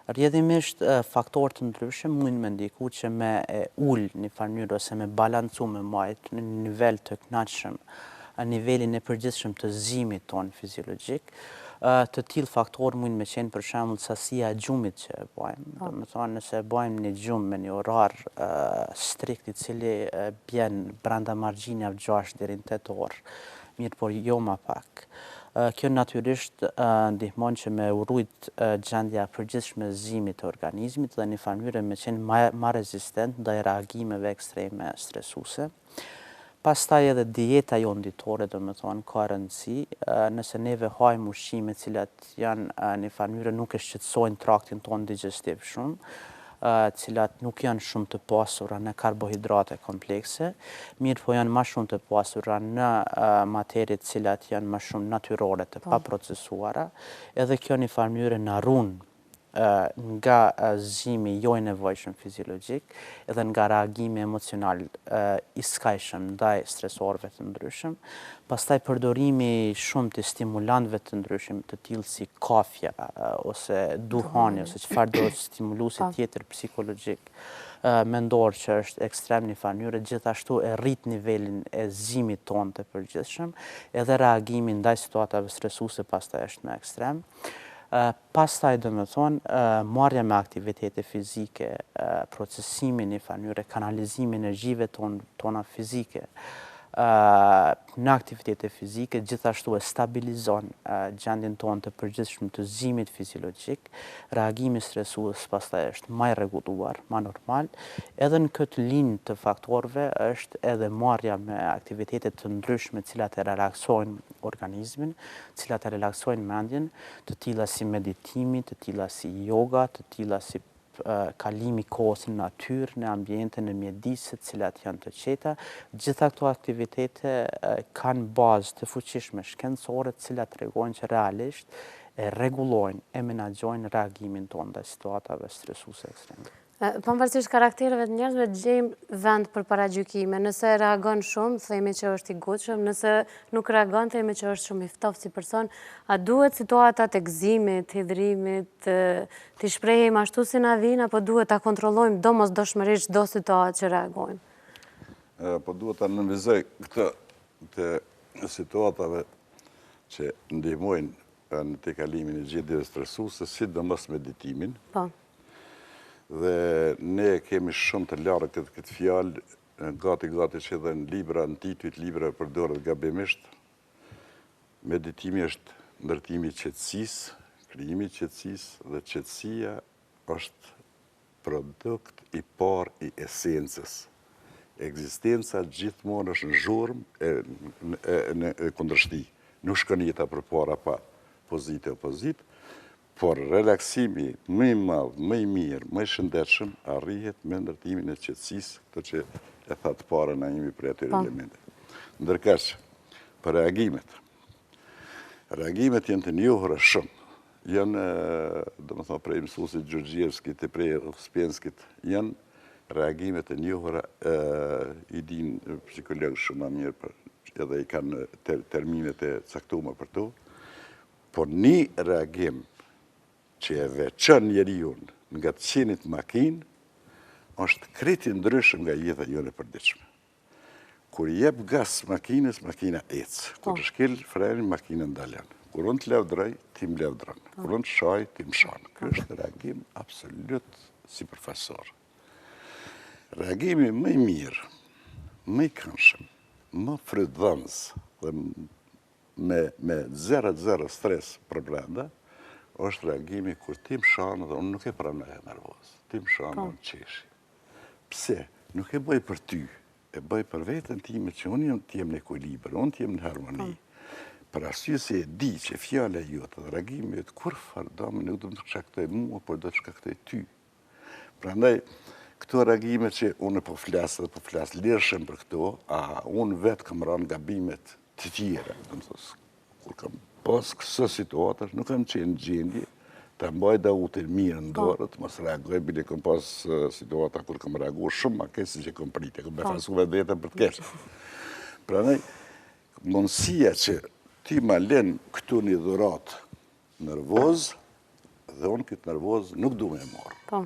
Rrjedhimisht, faktorë të ndryshëm mujnë me ndiku që me e ul një farë mënyrë ose me balancu me majt në një nivel të kënaqshëm nivelin e përgjithshëm të zgjimit tonë fiziologjik. Të tillë faktorë mujnë me qenë për shembull sasia e gjumit që e bajmë. Po. Domethënë nëse e bajmë një gjumë me një orar strikt i cili bjen brenda margjinave 6 deri në 8 orë, mirëpo jo ma pak. Kjo natyrisht ndihmon që me u rujt gjendja e përgjithshme e zgjimit të organizmit dhe në një farë mënyre me qenë ma rezistent ndaj reagimeve ekstreme stresuese. Pastaj edhe dieta jonë ditore, domethënë, ka rëndësi. Nëse neve hajmë ushqime të cilat janë në një farë mënyre nuk e shqetësojnë traktin tonë digjestiv shumë, të cilat nuk janë shumë të pasura në karbohidrate komplekse, mirëpo janë ma shumë të pasura në materie të cilat janë ma shumë natyrore të po. paprocesuara, edhe kjo një farë mënyre na run nga zgjimi jo i nevojshëm fiziologjik edhe nga reagimi emocional i skajshëm ndaj stresorëve të ndryshëm. Pastaj përdorimi i shumtë i stimulantëve të ndryshëm, të tillë si kafja ose duhani ose çfarëdo stimuluesi po. tjetër psikologjik mendor që është ekstrem një farë mënyre, gjithashtu e rrit nivelin e zgjimit tonë të përgjithshëm, edhe reagimi ndaj situatave stresuese pastaj është më ekstrem. Pastaj, domethënë, marrja me aktivitete fizike, procesimi një farë mënyre, kanalizimi i energjive tona fizike, në aktivitete fizike, gjithashtu e stabilizon gjendjen tonë të përgjithshme të zgjimit fiziologjik, reagimi stresues pastaj është ma i rregulluar, ma normal, edhe në këtë linjë të faktorëve është edhe marrja me aktivitete të ndryshme të cilat e relaksojnë organizmin, të cilat e relaksojnë mendjen, të tilla si meditimi, të tilla si yoga, të tilla si kalimi i kohës në natyrë, në ambiente, në mjedise të cilat janë të qeta, gjitha këto aktivitete kanë bazë të fuqishme shkencore të cilat tregojnë që realisht e rregullojnë, e menaxhojnë reagimin tonë ndaj situatave stresuese ekstreme. Pavarësisht karaktereve të njerëzve, gjejmë vend për paragjykime. Nëse reagon shumë, themi që është i ngutshëm, nëse nuk reagon, themi që është shumë i ftohtë si person. A duhet situatat e gëzimit, hidhrimit, t'i shprehim ashtu si na vijnë, apo duhet ta kontrollojmë domosdoshmërisht çdo situatë që reagojmë? Po duhet ta nënvizoj këtë të situatave që ndihmojnë në tejkalimin e gjendjeve stresuese, sidomos meditimin. Po. Dhe ne kemi shumë të larë këtë këtë fjalë, gati gati që edhe në libra, në titujt librave përdoret gabimisht, Meditimi është ndërtimi i qetësisë, krijimi i qetësisë dhe qetësia është produkt i parë i esencës. Ekzistenca gjithmonë është në zhurmë e në kundërshti. Nuk shkon jeta përpara pa pozitë e opozitë, Por relaksimi më i madh, më i mirë, më i shëndetshëm arrihet me ndërtimin e qetësisë, këtë që e tha të parën Naimi prej atyre po. elementeve. Ndërkaq, për reagimet. Reagimet janë të njohura shumë. Janë, domethënë, prej mësuesit Gjorgjievskit e prej Uspenskit, janë Reagimet e njohura i dinë psikologët shumë ma mirë për, edhe i kanë terminet e caktume për to, por një reagim që e veçon njeriun nga të qenit makinë, është krejt i ndryshëm nga jeta jonë e përditshme. Kur i jep gas makinës, makina ecë. Kur po. të shkel frenin, makina ndalon. Kur unë të lavdroj, ti më lavdron. Po. Kur unë të shaj, ti më shan. Ky është reagim absolut sipërfaqësor. Reagimi më i mirë, më i këndshëm, më frytdhënës dhe me me zero zero stres përbrenda, është reagimi kur ti më shan dhe unë nuk e pranoj nervozë. Ti më shan dhe po. unë qeshi. Pse? Nuk e bëj për ty, e bëj për veten time që unë jam të jem në ekuilibër, unë të jem në harmoni. Po. Për arsye se e di që fjala jote dhe reagimi jot kurrfarë dami nuk do të shkaktojë mua, por do të shkaktojë ty. Prandaj, këto reagime që unë po flas dhe po flas lirshëm për këto, a unë vetë kam ra në gabime të tjera, domethënë, kur kam pas këso situatash, nuk kam qenë në gjendje ta mbaj Dautin mirë në po. dorë, të mos reagoj, bile kam pas situata kur kam reagu shumë ma keq se që kam pritë, kam po. befasu vetveten për të keq. Prandaj, mundësia që ti ma len këtu një dhuratë nervozë, dhe unë këtë nervozë nuk du me e marrë. Po.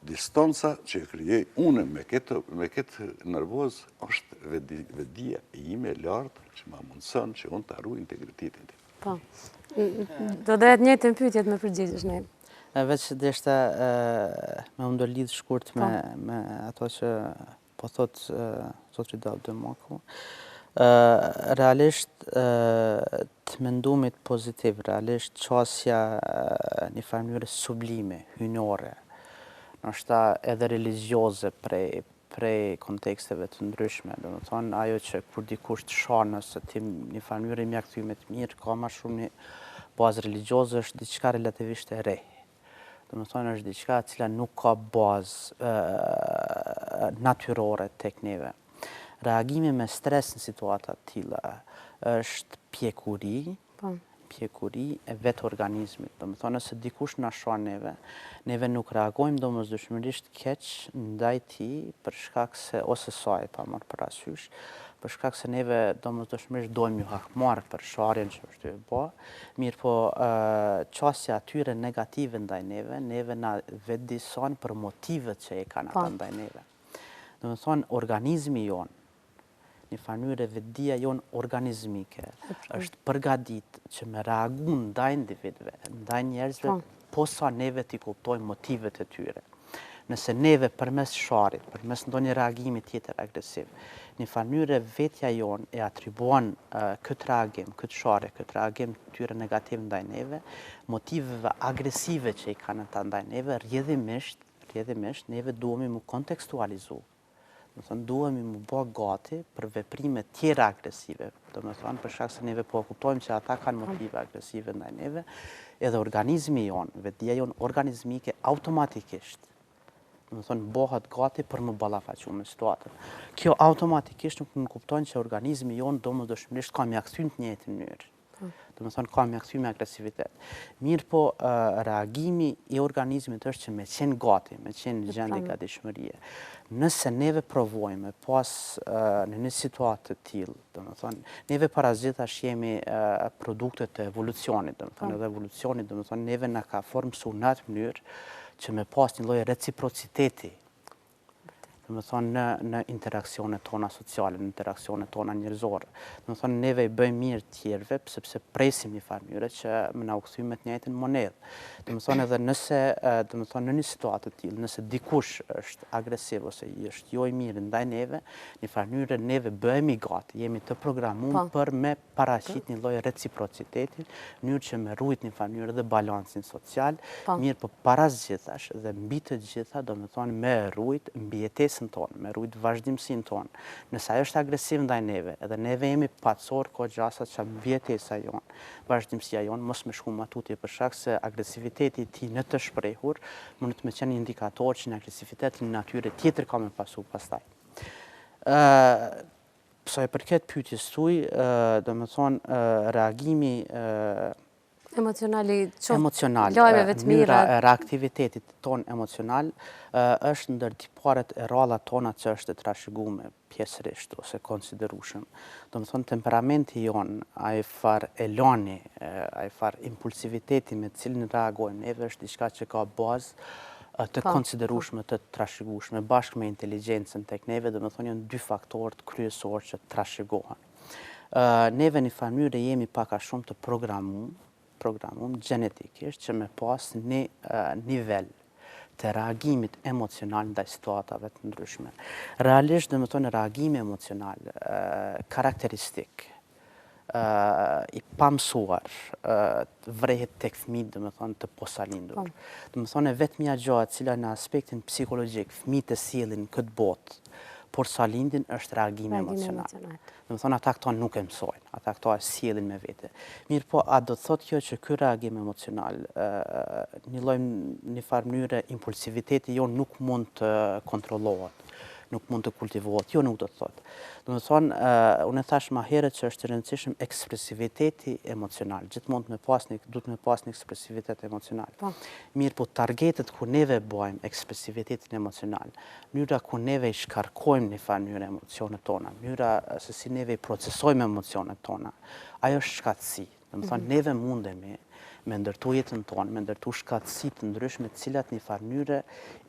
Distanca që e krijoj unë me këtë, me këtë nervozë është vetëdija ime e lartë që ma mundëson që unë ta ruaj integritetin tim. Po. Do dhe të njëjtën pyetje të më përgjigjesh ne. Veç deshta me u ndërlidh shkurt me, po. me ato që Po thotë zotri Daut Demaku, realisht të mendumit pozitiv, realisht qasja një farë mënyre sublime, hyjnore, ndoshta edhe religjioze prej prej konteksteve të ndryshme, domethonë ajo që kur dikush të shan ose ti një farë mënyre me ia kthy me të mirë, ka ma shumë një bazë religjioze është diçka relativisht e re. Domethonë është diçka e cila nuk ka bazë natyrore tek neve. Reagimi me stres në situata të tilla është pjekuri, po. pjekuri e vetë organizmit. Domethonë nëse dikush na shan neve, neve nuk reagojmë domosdoshmërisht keq ndaj tij për shkak se ose saj pa marrë parasysh, për shkak se neve domosdoshmërisht dojmë m'ju hakmarrë për sharjen që është tu e bo, Mirëpo, qasja e tyre negative ndaj neve, neve na vetëdijëson për motivet që e kanë ata po. ndaj neve. Domethonë, organizmi jonë, një farë mënyre vetëdija jonë organizmike, është përgadit që me reagu ndaj individëve, ndaj njerëzve, po. posa neve t'i kuptojmë motivet e tyre. Nëse neve përmes sharjes, përmes ndonjë reagimi tjetër agresiv, një farë mënyre vetja jonë e atribuon këtë reagim, këtë sharje, këtë reagim të tyre negativ ndaj neve, motiveve agresive që i kanë ata ndaj neve, rrjedhimisht, rrjedhimisht neve duhemi m'u kontekstualizu. Domethonë, duhemi m'u bo gati për veprime tjera agresive. Domethonë, për shkak se neve po e kuptojmë që ata kanë motive agresive ndaj neve, edhe organizmi jonë, vetëdija jonë organizmike, automatikisht, domethonë, bohet gati për m'u ballafaqu me situatën. Kjo automatikisht nuk nënkupton që organizmi jonë domosdoshmërisht ka me ia kthy në të njëjtën mënyrë. Domethonë, ka me ia kthy me agresivitet. Mirëpo, reagimi i organizmit është që me qenë gati, me qenë në gjendje gatishmërie. Nëse neve provojmë me pas në një situatë të tillë, domethonë, neve para së gjithash jemi produkte të evolucionit, domethonë, po. edhe evolucioni, domethonë, neve na ka formësu në atë mënyrë që me pas një lloj reciprociteti Domethonë në, në interaksionet tona sociale, në interaksionet tona njerëzore. Domethonë neve i bëjmë mirë tjerëve, sepse presim një farë mënyre që me na u kthy me të njëjtën monedhë. Domethonë edhe nëse, domethonë në një situatë të tillë, nëse dikush është agresiv ose është jo i mirë ndaj neve, një farë mënyre neve bëhemi gati, jemi të programuar po. për me paraqit një lloj reciprociteti, në mënyrë që me rujt një farë mënyrë edhe balancin social, po. mirëpo para së gjithash dhe mbi të gjitha, domethonë me rujt mbijetesën tonë, me rujt vazhdimësinë tonë. Nëse ai është agresiv ndaj neve, edhe neve jemi paqësor, ka gjasa që mbijetesa jonë, vazhdimësia jonë, mos me shku ma tutje për shkak se agresiviteti i tij në të shprehur, mundet me qenë indikator që një agresivitet një natyre tjetër ka me pasu pastaj. Sa i përket pyetjes tuaj, domethonë reagimi. Emocionali, qoftë emocional, lajmeve të mira. Mënyra e reaktivitetit tonë emocional është ndër tiparet e rralla tona që është e trashëgume pjesërisht ose konsiderueshëm. Domethënë temperamenti jonë, ai farë elani, ai farë impulsiviteti me të cilin reagojmë neve është diçka që ka bazë të po, konsiderueshme, të trashëgueshme, bashkë me inteligjencën tek neve, domethënë janë dy faktorët kryesorë që trashëgohen. Neve një farë mënyre jemi pak a shumë të programum, programum gjenetikisht që me pas një nivel të reagimit emocional ndaj situatave të ndryshme. Realisht, domethënë, reagimi emocional karakteristik, i pamësuar, vrehet tek fëmijët, domethënë, të posalindur. Po. Domethënë, e vetmja gjë e cila në aspektin psikologjik fëmijët e sjellin në këtë botë, porsa lindin është reagimi emocional. Domethënë, ata këto nuk e mësojnë, ata këto e sjellin me vete. Mirëpo, a do të thotë kjo që ky reagim emocional, një lloj një farë mënyre impulsiviteti jonë nuk mund të kontrollohet, nuk mund të kultivohet, jo nuk do të thotë. Domethënë, unë e thashë ma herët që është i rëndësishëm ekspresiviteti emocional, gjithmonë me pas një, duhet me pas një ekspresivitet emocional. Po. Mirëpo, targetet ku neve bajmë ekspresivitetin emocional, mënyra ku neve i shkarkojmë një farë mënyre emocionet tona, mënyra se si neve i procesojmë emocionet tona, ajo është shkathtësi. Domethënë, mhm. neve mundemi me ndërtu jetën tonë, me ndërtu shkathtësi të ndryshme të cilat një farë mënyre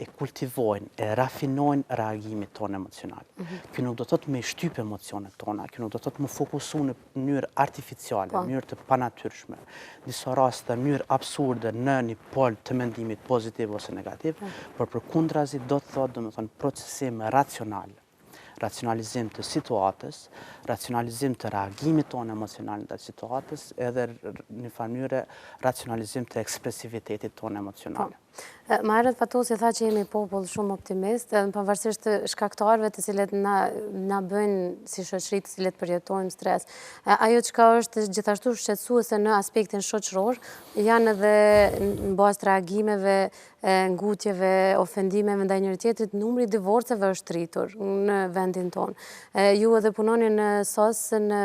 e kultivojnë, e rafinojnë reagimin tonë emocional. Mhm. Kjo nuk do të thotë me shtyp emocionet tona, kjo nuk do të thotë me fokusu në mënyrë artificiale, në po. mënyrë të panatyrshme, disa raste në mënyrë absurde në një pol të mendimit pozitiv ose negativ, po. por përkundrazi do të thotë, domethënë, procesim racional, racionalizim të situatës, racionalizim të reagimit tonë emocional ndaj situatës, edhe një farë mënyre racionalizim të ekspresivitetit tonë emocional. Po. Ma herët Fatosi tha që jemi popull shumë optimist, edhe pavarësisht shkaktarëve të cilët na, na bëjnë si shoqëri të cilët përjetojmë stres. Ajo çka është gjithashtu shqetësuese në aspektin shoqëror, janë edhe në bazë të reagimeve ngutjeve, ofendimeve ndaj njëri-tjetrit, numri i divorceve është rritur në vendin tonë. Ju edhe punoni në SOS në,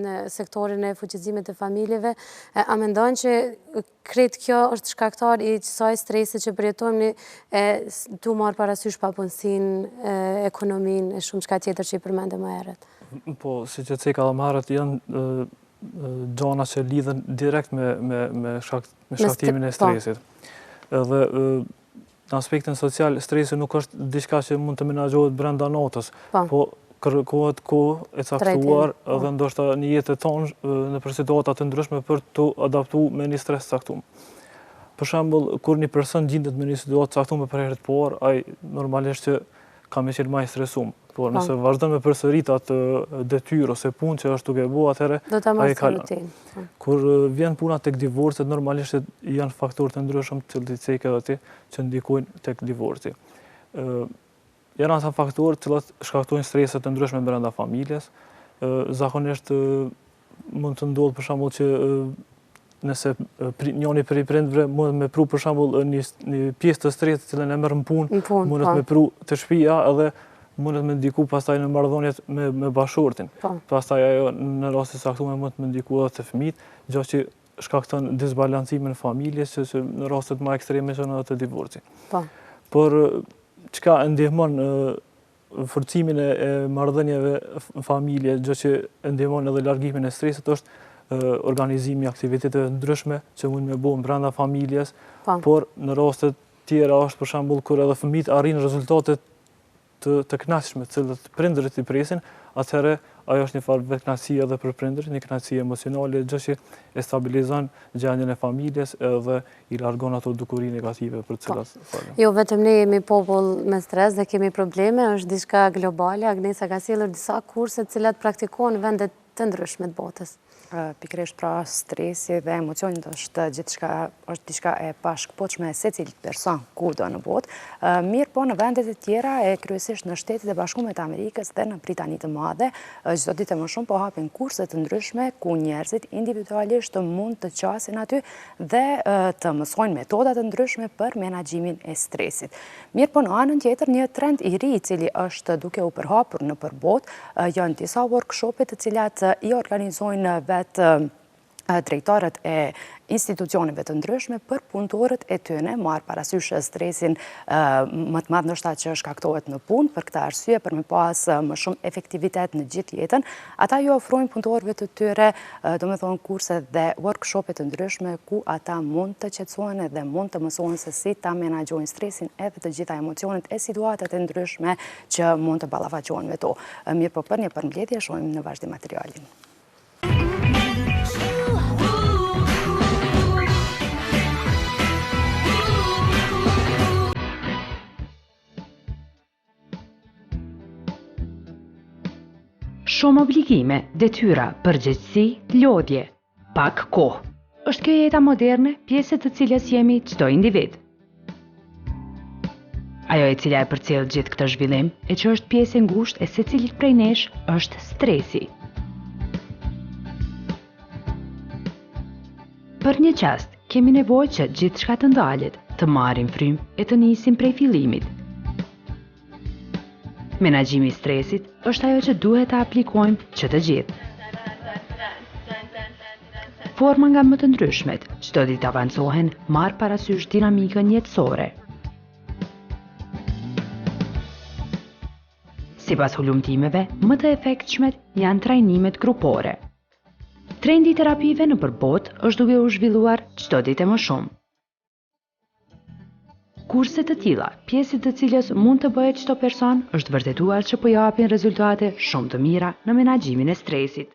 në sektorin e fuqizimit të familjeve, a mendon që krejt kjo është shkaktar i kësaj stresi që përjetojmë ne tu marrë parasysh papunësinë, ekonominë e shumë çka tjetër që i përmende më herët? Po, siç e ceka edhe më herët, janë gjana që lidhen direkt me, me, me, shkak, me shkaktimin e po. stresit. Edhe në aspektin social, stresi nuk është diçka që mund të menaxhohet brenda natës, po, po kërkohet kohë e caktuar po. edhe ndoshta një jetë e tonë nëpër situata të ndryshme për t'u adaptu me një stres të caktuar. Për shembull, kur një person gjindet me një situatë të caktuar për herë të parë, ai normalisht që ka me qenë ma i stresum. Por po. nëse vazhdon me përsërit atë detyrë ose punë që është duke bo, atëherë ai kalon. Po. Kur vjen puna tek divorcet, normalisht janë faktorë të ndryshëm të cilët i ceke edhe ti që ndikojnë tek divorci. Janë ata faktorë të cilët shkaktojnë strese të ndryshme brenda familjes. Zakonisht mund të ndodhë për shembull që nëse njëri prej prindërve mund me pru për shembull një një pjesë të stresit të cilën e merr në punë, mundet po. me pru te shtëpia edhe mundet me ndiku pastaj në marrëdhëniet me me bashkëshortin. Po. Pastaj ajo në raste të caktuara mund të ndiku edhe te fëmijët, gjë që shkakton disbalancime në familje, që, që në rastet më ekstreme çon edhe te divorci. Po. Por çka e ndihmon forcimin e marrëdhënieve në familje, gjë që e ndihmon edhe largimin e stresit është organizimi i aktiviteteve të ndryshme që mund me bo brenda familjes, po. por në raste tjera është për shembull kur edhe fëmijët arrijnë rezultate të të kënaqshme, të cilat prindërit i presin, atëherë ajo është një farë vetëkënaqësie edhe për prindërit, një kënaqësi emocionale, gjë që e stabilizon gjendjen e familjes edhe i largon ato dukuri negative për të cilat po. folëm. Jo vetëm ne jemi popull me stres dhe kemi probleme, është diçka globale. Agnesa ka sjellur disa kurse të cilat praktikohen në vende të ndryshme të botës. Pikërisht pra stresi dhe emocionet është gjithçka është diçka e pashkëputshme e secilit person kudo në botë. Mirëpo në vendet e tjera e kryesisht në Shtetet e Bashkume të Amerikës dhe në Britani të Madhe, çdo ditë e më shumë po hapen kurse të ndryshme ku njerëzit individualisht mund të qasen aty dhe të mësojnë metoda të ndryshme për menaxhimin e stresit. Mirëpo në anën tjetër, një trend i ri i cili është duke u përhapur nëpër botë, janë disa workshope të cilat i organizojnë vetë. Drejtorët e institucioneve të ndryshme për punëtorët e tyne, marrë parasysh stresin më të madh ndoshta që shkaktohet në punë, për këtë arsye për me pas më shumë efektivitet në gjithë jetën, ata ju ofrojnë punëtorëve të tyre, domethonë kurse dhe workshope të ndryshme ku ata mund të qetësohen edhe mund të mësohen se si ta menaxhojnë stresin edhe të gjitha emocionet e situatat e ndryshme që mund të ballafaqohen me to. Mirëpo për një përmbledhje shohim në vazhdim materialin. Shumë obligime, detyra, përgjegjësi, lodhje, pak kohë. Është kjo jeta moderne, pjesë e të cilës jemi çdo individ. Ajo e cila e përcjell gjithë këtë zhvillim, e që është pjesë e ngushtë e secilit prej nesh, është stresi. Për një çast, kemi nevojë që gjithçka të ndalet, të marrim frymë e të nisim prej fillimit. Menaxhimi i stresit është ajo që duhet ta aplikojmë që të gjithë. Forma nga më të ndryshmet, çdo ditë avancohen, marrë parasysh dinamikën jetësore. Sipas hulumtimeve, më të efektshmet janë trajnimet grupore. Trendi i terapive nëpër botë është duke u zhvilluar çdo ditë e më shumë. Kurse të tilla, pjesë e të cilës mund të bëhet çdo person, është vërtetuar që po japin rezultate shumë të mira në menaxhimin e stresit.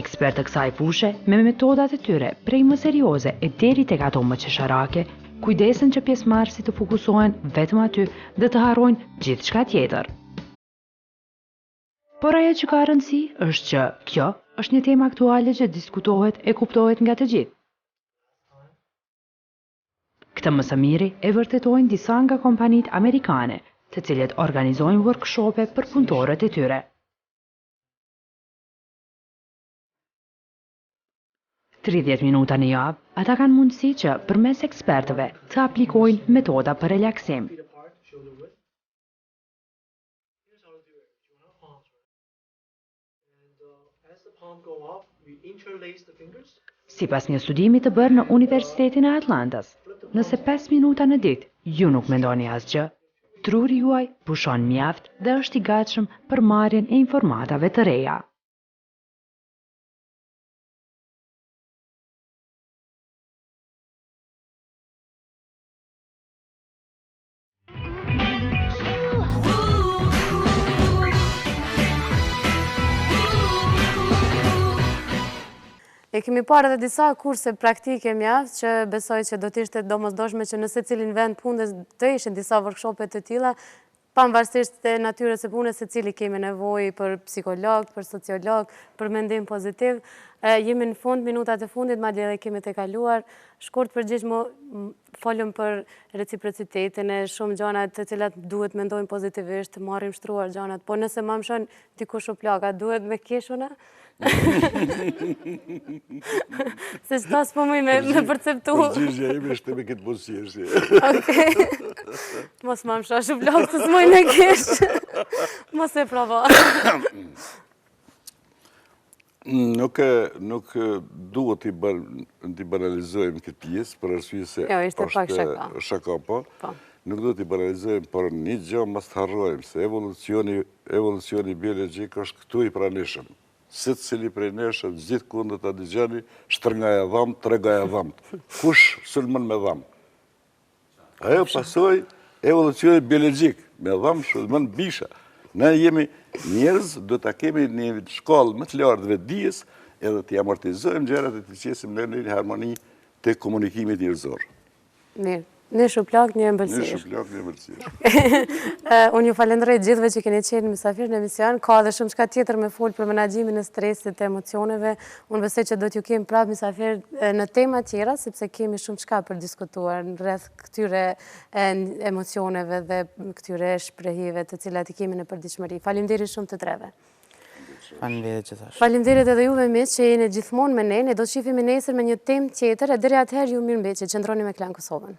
Ekspertë të kësaj fushe, me metodat e tyre prej më serioze e deri tek ato më qesharake, kujdesen që pjesëmarrësit të fokusohen vetëm aty dhe të harrojnë gjithçka tjetër. Por ajo që ka rëndësi është që kjo është një temë aktuale që diskutohet e kuptohet nga të gjithë. Këtë më së miri e vërtetojnë disa nga kompanitë amerikane, të cilët organizojnë workshope për punëtorët e tyre. 30 minuta në javë, ata kanë mundësi që përmes ekspertëve të aplikojnë metoda për relaksim. Sipas një studimi të bërë në Universitetin e Atlantës, nëse 5 minuta në ditë ju nuk mendoni asgjë, truri juaj pushon mjaft dhe është i gatshëm për marrjen e informatave të reja. E kemi parë edhe disa kurse praktike mjaft që besoj që do të ishte domosdoshme që në secilin vend pune të ishin disa workshope të tilla, pavarësisht të natyrës së punës secili kemi nevojë për psikolog, për sociolog, për mendim pozitiv. Jemi në fund, minutat e fundit, madje edhe kemi të kaluar. Shkurt përgjigj folëm për reciprocitetin e shumë gjana të cilat duhet mendojmë pozitivisht, të marrim shtruar gjanat, po nëse ma mshon dikush shuplaka, duhet me kesh unë? Se që ta s'po muj me, me perceptu. Përgjigja ime është me këtë buzëqeshje. Okej. Mos ma msho shuplakë, se s'muj me kesh. Mos e provo. Nuk nuk duhet t'i bër t'i banalizojmë këtë pjesë për arsye se jo, ishte pak shaka. Shaka po. po. Nuk duhet t'i banalizojmë, por një gjë mos të harrojmë se evolucioni evolucioni biologjik është këtu i pranishëm. Secili prej nesh gjithkund do ta dëgjoni shtërngoja dhëmbët, tregoja dhëmbët. Kush sulmon me dhëmbë? Ajo pasojë e evolucionit biologjik, me dhëmbë sulmon bisha. Ne jemi njerëz, do ta kemi një shkallë më të lartë vetëdijes, edhe t'i amortizojmë gjërat e t'i qesim në një harmoni të komunikimit njerëzor. Mirë. Një shuplakë, një ëmbëlsirë. Një shuplakë, një ëmbëlsirë. Unë ju falenderoj gjithëve që keni qenë mysafir në emision. Ka edhe shumë çka tjetër me folë për menaxhimin e stresit të emocioneve. Unë besoj që do t'ju kem prapë mysafir në tema tjera, sepse kemi shumë çka për diskutuar rreth këtyre emocioneve dhe këtyre shprehive të cilat i kemi në përditshmëri. Faleminderit shumë të treve. Faleminderit gjithashtu. Faleminderit edhe juve miq që jeni gjithmonë me ne. Ne do të shihemi nesër me një temë tjetër e deri atëherë ju mirëmbeçi, qëndroni me Klan Kosovën.